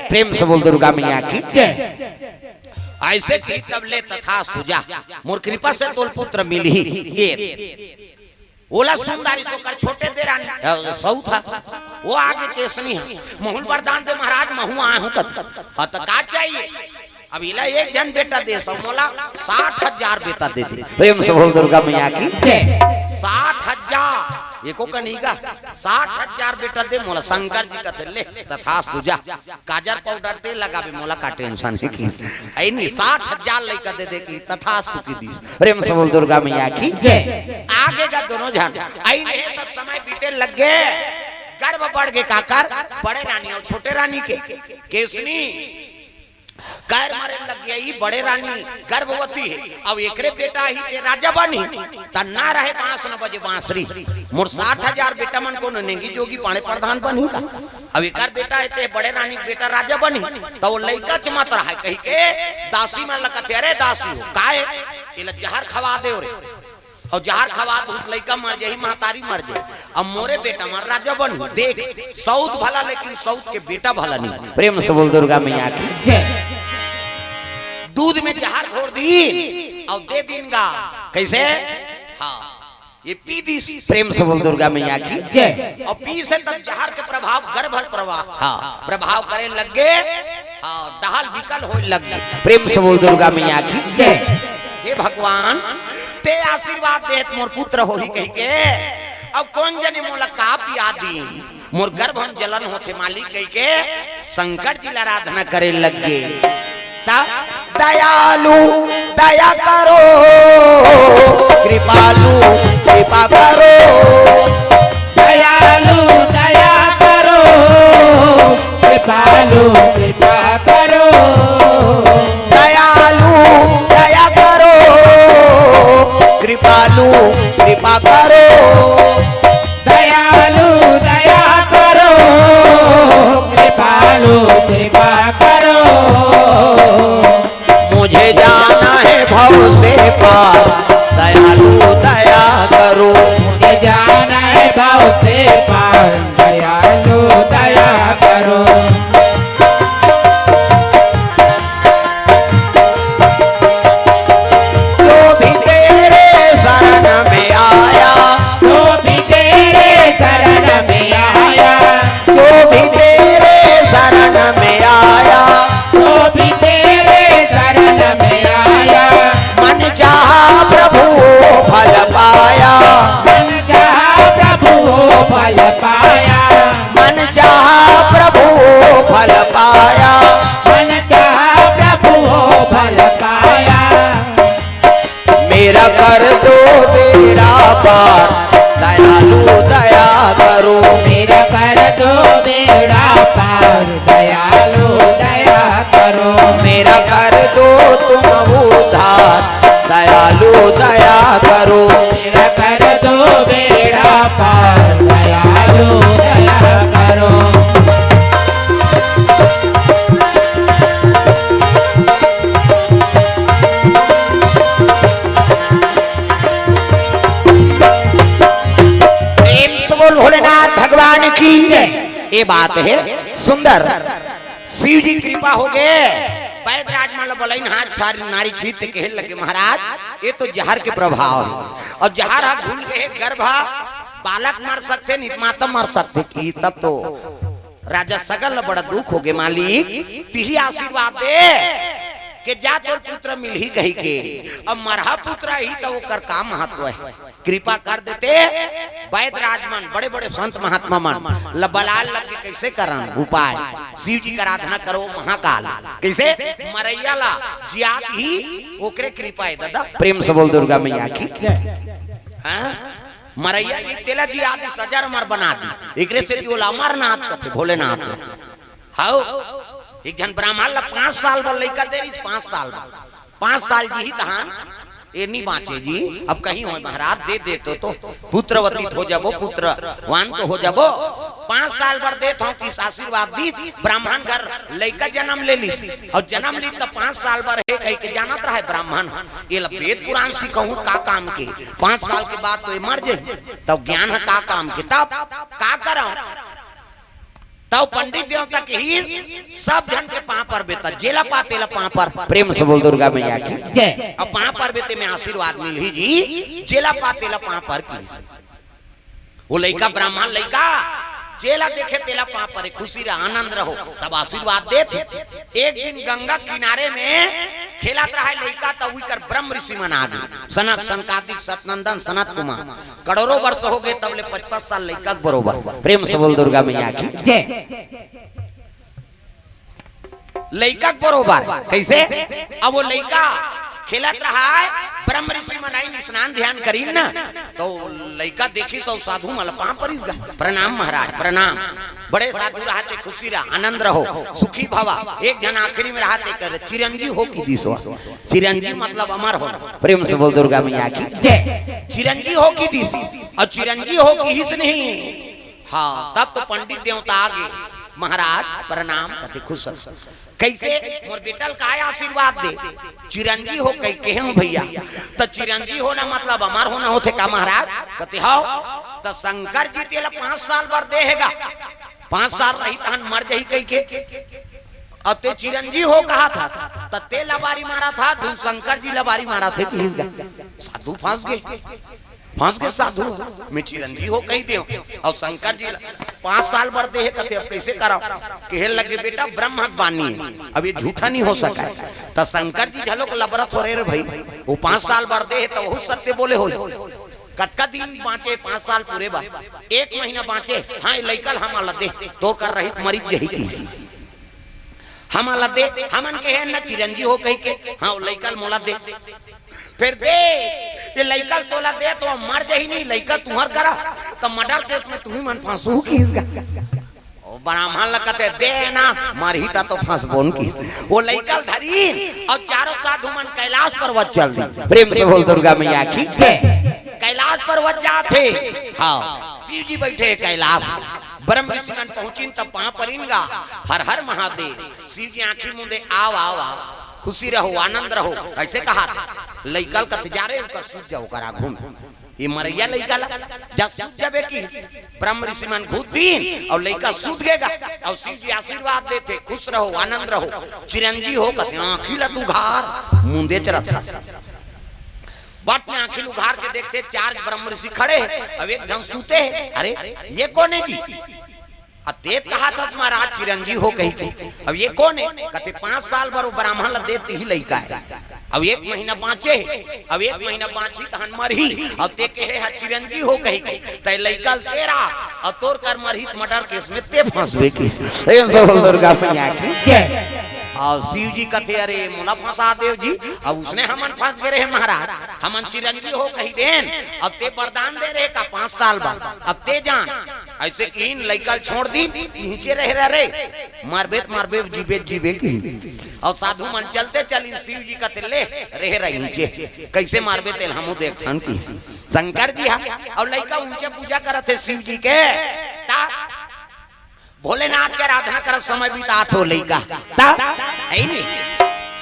प्रेम से बोल दुर्गा मैया की। जय। ऐसे की तब ले तथा सुजा, मोर कृपा से तोल पुत्र मिलही। ये ओला सुंदरी सोकर छोटे दे रानी, अ, सऊ था, वो आगे केसनी है। महुल वरदान दे महाराज, महू आए हूँ कथ। हाँ, तो का चाहिए? अब इला एक जन बेटा दे, सौ मोला साठ हजार बेटा दे दे। प्रेम से बोल दुर्गा मैया की। जय। साठ हजार, एको कनी का, साठ हजार बेटा दे मोला। शंकर जी कथे, ले, तथास्तु, जा। काजर पाउडर ते लगाबे, मोला का टेंशन है की। ऐनी साठ हजार लइका दे दे की, तथास्तु की दीस। प्रेम से बोल दुर्गा मैया की। जय। आगे का दोनों झन। ऐने त समय बीते लग गे। गर्भ बढ़ गे काकर, बड़े रानी और छोटे रानी के। केसनी। कायर मारे लग गया, ई बड़े रानी गर्भवती है। अब एकरे बेटा ही ते राजा बनी, त ना रहे बांस न बजे बांसुरी। मोर साठ हजार बेटा मन को न नेंगी जोगी पाणे प्रधान बनी का। अब एकर बेटा है ते बड़े रानी के बेटा राजा बनी, त वो लइका च मत रहे कही के दासी मन ल कथे, "अरे दासी हो, काय एला जहर खवा दे रे।" और जहर खवा दूध लइका मर जाही, महतारी मर जाही। अब मोरे बेटा मन राजा बनी, देख सौत भला, लेकिन सौत के बेटा भला नहीं। प्रेम से बोल दुर्गा मैया की। जय। दूध में जहर घोर दी और दे दिन गा। कैसे? हाँ, ये पी दीस। प्रेम से बोल दुर्गा मैया की। जय। और पी से तब जहर के प्रभाव गर्भ प्रभाव, हाँ, प्रभाव करे लग गे। हाँ, डहल विकल होए लग गे। प्रेम से बोल दुर्गा मैया की। जय। हे भगवान, ते आशीर्वाद देत मोर पुत्र होही कही के। अब कोन जनी मोला का पिया दी, मोर गर्भ म जलन होथे मालिक कहिके शंकर जी ला आराधना करे लग गे। त दयालु दया करो, कृपालु कृपा करो। दयालु दया करो, कृपालु कृपा करो। दयालु दया करो, कृपालु कृपा करो। दयालु दया करो, कृपालु कृपा करो। मुझे जाना है भव से पार, दयालु दया करो। मुझे जाना है भव से पार, दयालु दया करो। जो भी तेरे शरण में आया, जो भी तेरे शरण में आया, जो भी तेरे शरण में आया, जो भी तेरे शरण में आया, मन चाहा प्रभु फल पाया। मन चाहा प्रभु फल पाया। मन चाहा प्रभु फल पाया। मन चाहा प्रभु फल पाया। मेरा कर दो बेड़ा पार, दयालु दया करो। मेरा कर दो बेड़ा पार, दयालु दया करो। मेरा कर दो तुम उद्धार, दयालु दया करो। मेरा कर दो बेड़ा पार, दयालु दया करो। प्रेम से बोल भोलेनाथ भगवान की। ये बात है सुंदर। शिव जी कृपा हो गे। बैदराज मन ल बलाइन, हाथ सारी नारी छीत के कहे लगे, महाराज, ये तो जहर के प्रभाव है। अब जहर ह घुल गे हे, गर्भ बालक मर सकथे, नहीं त माता मर सकथे। कि तब तो राजा सगर ल बड़ा दुख हो गे, मालिक, तिही आशीर्वाद दे के जा तोर पुत्र मिलही कहिके। अब मरहा पुत्र ही त ओकर का महत्व है। कृपा कर देते, बैदराज मन, बड़े-बड़े संत महात्मा मन ल बलाए लग गे, कइसे करन उपाय? शिव जी के आराधना करो महाकाल। कइसे? मरइया ला जियात ही ओकरे कृपा हे दादा। प्रेम से बोल दुर्गा मैया की। हाँ? मरइया जी तेला जियात ही, सजर अमर बना दी। एकरे सेती ओला अमरनाथ कथे, भोलेनाथ। हव, एक झन ब्राह्मण ला पाँच साल बर लइका दे रहिस, पाँच साल बर। पाँच साल जीही तहान ए नी बाँचे जी। अब कहीं होय महाराज, दे दे तो, तो पुत्रवती तो हो जाबो, पुत्रवान तो हो जाबो। पाँच साल बर देत हंव कहिस आशीर्वाद दीस, ब्राह्मण घर लइका जन्म ले लिस। अउ जन्म लिस त पाँच साल बर हे कहिके जानत रहय ब्राह्मण, एला वेद पुराण सिखाहूं का काम के? पाँच साल के बाद तो ए मर जाही, तब ज्ञान ह का काम के? तब का करंव? तब पंडित देवता कहिस, सब झन के पाँव परबे त जेला पा तेला पाँव पर। प्रेम से बोल दुर्गा मैया की। जय। अब पाँव परबे ते में आशीर्वाद मिलही जी, जेला पा तेला पाँव पर कहिस। वो लइका ब्राह्मण लइका, जेला देखे तेला पाँव परे, खुशी रह, आनंद रहो, सब आशीर्वाद देथे। एक दिन गंगा किनारे में खेलत रहय लइका, त उही कर ब्रह्म ऋषि मन आ गे, सनक, सनकादिक, सतनंदन, सनत कुमार। करोड़ों वर्ष हो गे, तब ले पचपन साल लइका के बरोबर। प्रेम से बोल दुर्गा मैया की। जय। लइका के बरोबर। कइसे? अब वो लइका खेलत रहय, ब्रह्म ऋषि मन आइन स्नान ध्यान करिन ना, त लइका देखिस अउ साधु मन ल पाँव परिस गा। प्रणाम महाराज, प्रणाम। बड़े साधु रहते, खुशी रह, आनंद रहो, सुखी भवा। एक झन आखिरी में रहते कर चिरंजी हो कि दिसो। चिरंजी मतलब अमर हो। प्रेम से बोल दुर्गा मैया की। जय। चिरंजी हो कि दिस, अउ चिरंजी हो किहिस नहीं। हाँ, तब तो पंडित देवता आ गे, महाराज प्रणाम, कथे खुश रह। कइसे? मोर बेटा ल काय आशीर्वाद दे? चिरंजी हो कहिके हंव भइया। त चिरंजी होना मतलब अमर होना होथे का महाराज? कथे हव। त शंकर जी तेला पाँच साल बर दे हे गा, पाँच साल रही तहन मर जाही कहिके। अउ ते चिरंजी हो कहत हस, त ते लबारी मारत हस, धुन शंकर जी लबारी मारत हे, किहिस गा। साधु फंस गे, फंस गे साधु। मैं चिरंजी हो कहि देंव, अउ शंकर जी ल-, पाँच साल बर दे हे कथे, अब कइसे करंव? कहे लगे, बेटा, ब्रह्म के बानी हे, अब ये झूठा नहीं हो सकय। त शंकर जी घलोक लबरत हो रहे रे भाई, वो पाँच साल बर दे हे, त वहू सत्य बोले होही। कतका दिन बांचे? पांच साल पूरे बर, एक महीना बांचे। हाँ, ए लइका ल हमन ला दे, तोर कर रहित मरिच जही किहिस। हमन ला दे, हमन के हे न चिरंजी हो कहिके। हाँ, ओ लइका ल मोला दे। फेर दे, ए लइका ल तोला दे तो मर जही नहीं, लइका तुंहर करा, त मर्डर केस में तुही मन फंसहू किहिस गा। ओ ब्राह्मण ल कथे, "दे ना, मरही त तो फंसबोन किहिस।" ओ लइका ल धरिन अउ चारों साधु मन कैलाश पर्वत चल दिस। प्रेम से बोल दुर्गा मैया की। कैलाश पर्वत जात हे। हाँ, शिव जी बइठे हे कैलाश में। ब्रह्म ऋषि मन पहुंचिन त पांव परिन गा, "हर हर महादेव।" शिव जी आंखी मूंदे, "आव, आव, आव, खुशी रहो, आनंद रहो।" अइसे कहा था। लइका ल कथे, "जा रे, ओकर सूत जा, ओकर आघू में। ए मरइया लइका ला, जा सूत जाबे" किहिस। ब्रह्म ऋषि मन घूंट दिन अउ लइका सूत गे गा। अउ शिव जी आशीर्वाद देथे, "खुश रहो, आनंद रहो, चिरंजी हो" कथे। आंखी ला त उघार, मूंदेच रथस। बट में आंखी ल उघार के देखथे, चार ब्रह्म ऋषि खड़े हे, अउ एक झन सूते हे। "अरे, ये कोन हे जी?" "अ, दे त कहा थस महाराज चिरंजी हो कहिके।" "अब ये कोन हे?" कथे, "पांच साल बर ओ ब्राह्मण ल दे, तिही लइका हे। अब एक महीना बांचे हे, अब एक महीना बांचही तहन मरही, अउ ते कहे ह चिरंजी हो कहिके, तैं लइका ल दे रहा, अउ तोर कर मरही त मर्डर केस में ते फंसबे किहिस।" प्रेम से बोल दुर्गा मैया की। जय। अउ शिव जी कथे, "अरे मोला फंसा देव जी, अब उसने हमन फंस गे रहे महाराज, हमन चिरंजी हो कहि देन, अब ते वरदान दे रहे का पांच साल बर, अब ते जान।" अइसे किहिन, लइका ल छोड़ दिन, इहिंचे रहे रह रे, मरबे त मरबे, जीबे त जीबे किहिन। अउ साधु मन चलते चलिन, शिव जी कथे, "ले, रहे रह इहिंचे, कइसे मरबे तेला हमू देखथन" किहिस शंकर जी हा। अउ लइका उहिंचे पूजा करत हे शिव जी के। ता भोलेनाथ के आराधना करत समय बितात हो लइका। ता, हे नहीं।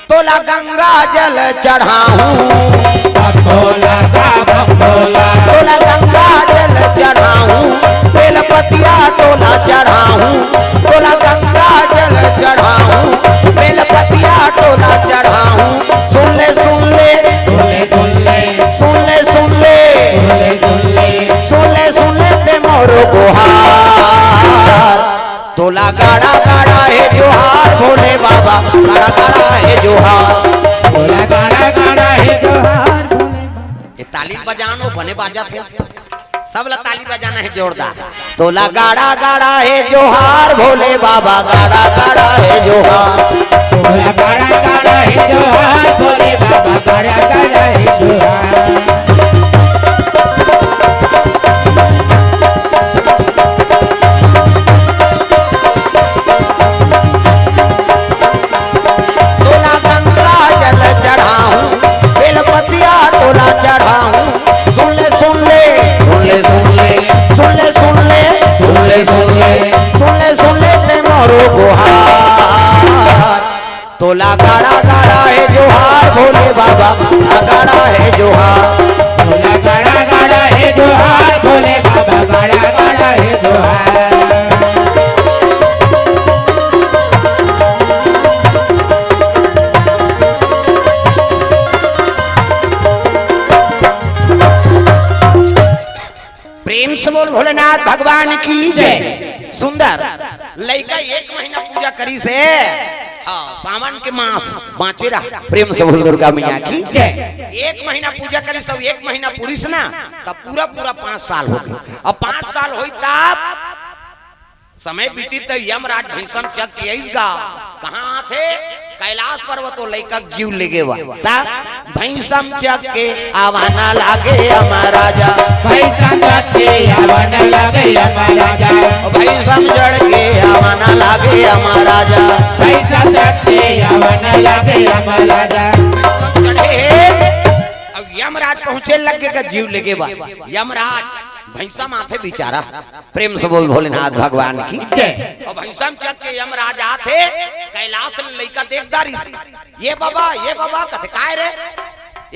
तोला गंगा जल चढ़ाहूं। तोला का भंगोला। तोला गंगा जल चढ़ाहूं, बेलपतिया तोला चढ़ाहूं। तोला गंगा जल चढ़ाहूं, बेलपतिया तोला चढ़ाहूं। सुन ले, सुन ले। सुन ले, सुन ले। सुन ले, सुन ले। सुन ले, सुन ले। सुन ले, सुन ले ते मोरो गुहार। तोला गाड़ा गाड़ा हे जोहार भोले बाबा, गाड़ा गाड़ा हे जोहार। तोला गाड़ा गाड़ा हे जोहार भोले बाबा। ए ताली बजान ओ बने बाजत हे, सब ला ताली बजाना हे जोरदार। तोला गाड़ा गाड़ा हे जोहार भोले बाबा, गाड़ा गाड़ा हे जोहार। तोला गाड़ा गाड़ा हे जोहार भोले बाबा, गाड़ा गाड़ा हे जोहार। तोला गंगा जल चढ़ाहूं, बेलपतिया तोला चढ़ाहूं। सुन ले, सुन ले। सुन ले, सुन ले। सुन ले, सुन ले। सुन ले, सुन ले। सुन ले, सुन ले ते मोरो गुहार। तोला गाड़ा गाड़ा हे जोहार भोले बाबा, गाड़ा हे जोहार। तोला गाड़ा गाड़ा हे जोहार भोले बाबा, गाड़ा गाड़ा हे जोहार। प्रेम से बोल भोलेनाथ भगवान की जय। सुंदर लइका एक महीना पूजा करिस हे। हाँ, सावन के मास बांचे रहा। प्रेम से बोल दुर्गा मैया की। जय। एक महीना पूजा करिस, तब एक महीना पुरिस ना, तब पूरा पूरा पांच साल हो गे। अब पांच साल होई तब समय बीती त यमराज भैंसम चक के अइस गा। कहाँ आथे? कैलाश पर्वत ओ लइका के जीव लेगे बर। ता भैंसम चक के आवा न लागे यमराजा। भैंसम चक के आवा न लागे यमराजा। भैंसम चढ़ के आवा न लागे यमराजा। भैंसम चक के आवा न लागे यमराजा। चढ़े हे, अब यमराज पहुंचे लगे का जीव लेगे बर। यमराज भैंसम आथे बिचारा। प्रेम से बोल भोलेनाथ भगवान की। जय। अब भैंसम चक के यमराज आथे, कैलाश ले लइका देख डारिस। "ये बाबा, ये बाबा," कथे, "काय रे?"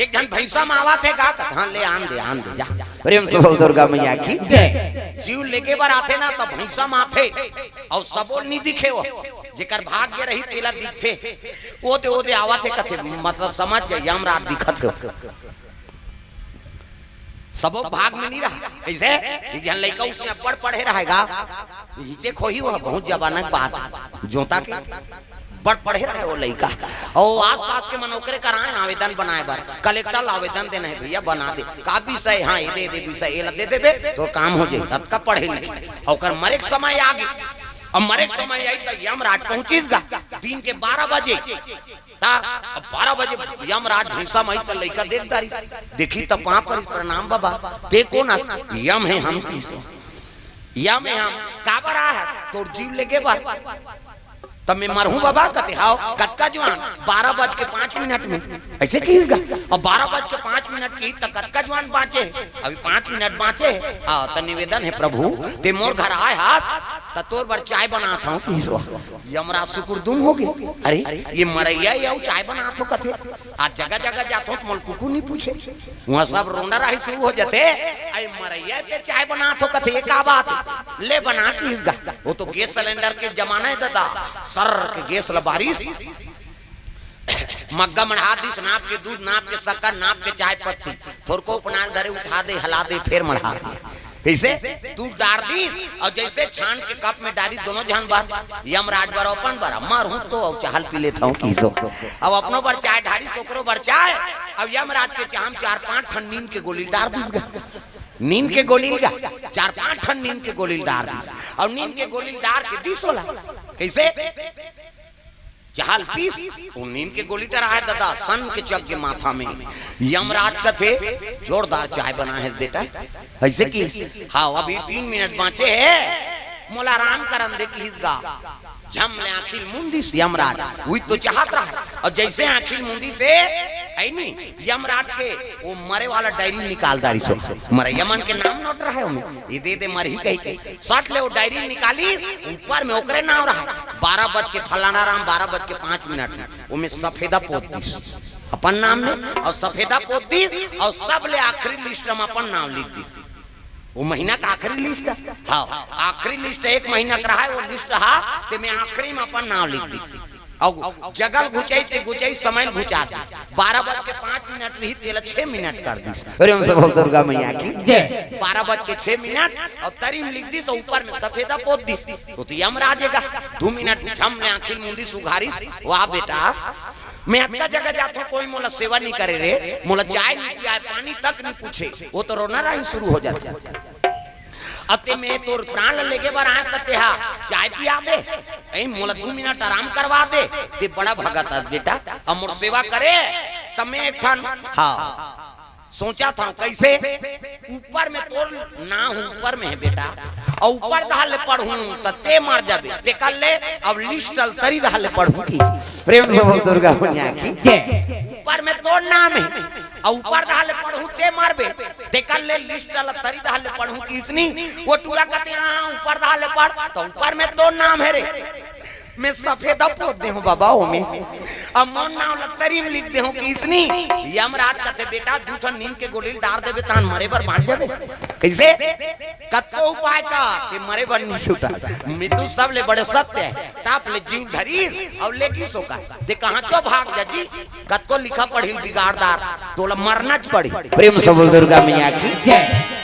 "एक झन भैंसम आवत हे गा?" कथे, "हाँ, ले आन दे, आन दे, जा।" प्रेम से बोल दुर्गा मैया की। जय। जीव लेगे बर आथे ना, त भैंसम आथे, अउ सबो ल नी दिखे ओ, जेकर भाग्य रही तेला दिखथे। ओ दे, ओ दे आवत हे कथे, मतलब समझ जा, यमराज दिखत हे। सबो भाग में नहीं रहा। कैसे? एक झन लइका उसने अब्बड़ पढ़े रहेगा, हिचे खोही वो बहुत जमाना के बात। जोता के पढ़ पढ़े रहे वो लइका। अउ आसपास के मन ओकरे करा आए आवेदन बनाए बर, कलेक्टर ला आवेदन देना हे भइया, बना दे। का विषय? हाँ, ये दे दे विषय, ये ला दे देबे, तोर काम हो जाही। अतका पढ़े लिखे। अउ ओकर मरे के समय आ गे। अब मरे के समय आई त यमराज पहुंचिस गा दिन के बारह बजे। त अब बारह बजे यमराज भइंसा म आई त लइका देख डारिस। देखिस त पाँव परी, "प्रणाम बाबा, ते कोन अस?" "यम हे हम।" किहिस। "यम हे हम, काबर आए हस?" "तोर जीव लेगे बर।" "त मैं मरहूं बाबा?" कथे, "हव।" "कतका जुवान?" "बारह बज के पाँच मिनट में।" अइसे किहिस गा। अब बारह बज के पाँच मिनट किहिस त कतका जुवान बांचे हे? अभी पाँच मिनट बांचे हे। हाँ, त निवेदन हे प्रभु, ते मोर घर आए हस, त तोर बर चाय बनात हंव किहिस। यमराज सुकुरदुम हो गे। "अरे, ये मरइया हे अउ चाय बनात हो कथे, आज जगह जगह जात हों त मोला कुकू नइ पूछे।" उहाँ सब रोना राही शुरू हो जाथे। "अरे मरइया हे ते चाय बनात हो कथे, ये का बात?" "ले बना," किहिस गा। वो तो गैस सिलेंडर के जमाना हे ददा, सर के गैस ला बारिस, मग्गा मढ़ा दिस, नाप के दूध, नाप के शक्कर, नाप के चाय पत्ती, थोरको उपनाल धरे, उठा दे, हला दे, फेर मढ़ा दे। कइसे? दूध डार दिस अउ जइसे छान के कप में डारिस, दोनों झन बर, यमराज बर, अपन बर, "मरहूं तो अउ चाह ल पी लेत हंव," किहिस। अब अपनो बर चाय डारिस, ओकरो बर चाय। अब यमराज के चाह म चार पांच ठन नींद के गोली डार दिस गा। नींद के गोली गा, चार पांच ठन नींद के गोली डार दिस। अउ नींद के गोली डार के दिस ओला। कइसे? चाह ल पीस, वो नींद के गोली डराय ददा, सन के चघ गे माथा में। यमराज कथे, "जोरदार चाय बनाए हस बेटा।" अइसे किहिस, "हाँ, अभी तीन मिनट बांचे हे, मोला आराम करन दे," किहिस गा। झम ले आंखी ल मूंद दिस यमराज, उही तो चाहत रहय। अउ जइसे आंखी ल मूंदिस हे, अइ नी, यमराज के वो मरे वाला डायरी निकाल डारिस। मरइया मन के नाम नोट रहय ओमे, "ये दे दे, मरही," कहिके। सट ले वो डायरी निकालिस, ऊपर में ओकरे नाम रहय, "बारह बज के फलाना राम, बारह बज के पांच मिनट में।" ओमे सफेदा पोत दिस अपन नाम में, अउ सफेदा पोत दिस, अउ सबले आखिरी लिस्ट में अपन नाम लिख दिस। वो महीना के आखिरी लिस्ट हे। हाँ, आखिरी लिस्ट एक महीना के रहय, वो लिस्ट हे, तेमे आखिरी में अपन नाम लिख दिस। अउ जगह ल घुंचई ते घुंचई, समय ल घुंचा दिस। बारह बज के पांच मिनट रहिस, तेला छह मिनट कर दिस। प्रेम से बोल दुर्गा मैया की। जय। बारह बज के छह मिनट अउ तरी म लिख दिस अउ ऊपर में सफेदा पोत दिस। वो तो यमराज हे गा, दू मिनट झम ले आंखी ल मूंदिस, उघारिस, "वाह बेटा, मैं अतका जगह जाथंव, कोई मोला सेवा नइ करे रे, मोला चाय नइ पियाय, पानी तक नइ पूछे।" वो तो रोना राही शुरू हो जाथे। "अते मैं तोर प्राण ल लेगे बर आंव, त तेहा चाय पिया दे, अई मोला दू मिनट आराम करवा दे, ते बड़ा भगत हस बेटा, अब मोर सेवा करे, त मैं एक ठन," हाँ, "सोचत हंव कइसे, ऊपर में तोर नाम ऊपर में हे बेटा, अउ ऊपर डहर ले पढ़हूं त ते मर जाबे, तेकर ले अब लिस्ट ल तरी डहर ले पढ़हूं।" कि प्रेम से बोल दुर्गा मैया की। जय। ऊपर में तोर नाम हे, अउ ऊपर डहर ले पढ़हूं ते मरबे, तेकर ले लिस्ट ल तरी डहर ले पढ़हूं किहिस नी। वो टूरा कथे, "हाँ, ऊपर डहर ले पढ़, त ऊपर में तोर नाम हे रे, मैं सफेदा पोत दे हंव बाबा ओमे, अब मोर नाम ल तरी म लिख दे हंव किहिस नी।" यमराज कथे, "बेटा, दू ठन नींद के गोली ल डार देबे, तहन मरे बर बांच जाबे।" कइसे? "कतको उपाय कर, ते मरे बर नइ छूटा।" मितू सबले बड़े सत्य हे, टाप ले जीव धरिस अउ लेगिस ओकर। "ते कहां चो भाग जा जी, कतको लिखा पढ़ी ल बिगाड़ डार, तोला मरना च पड़ही।" प्रेम से बोल दुर्गा मैया की। जय।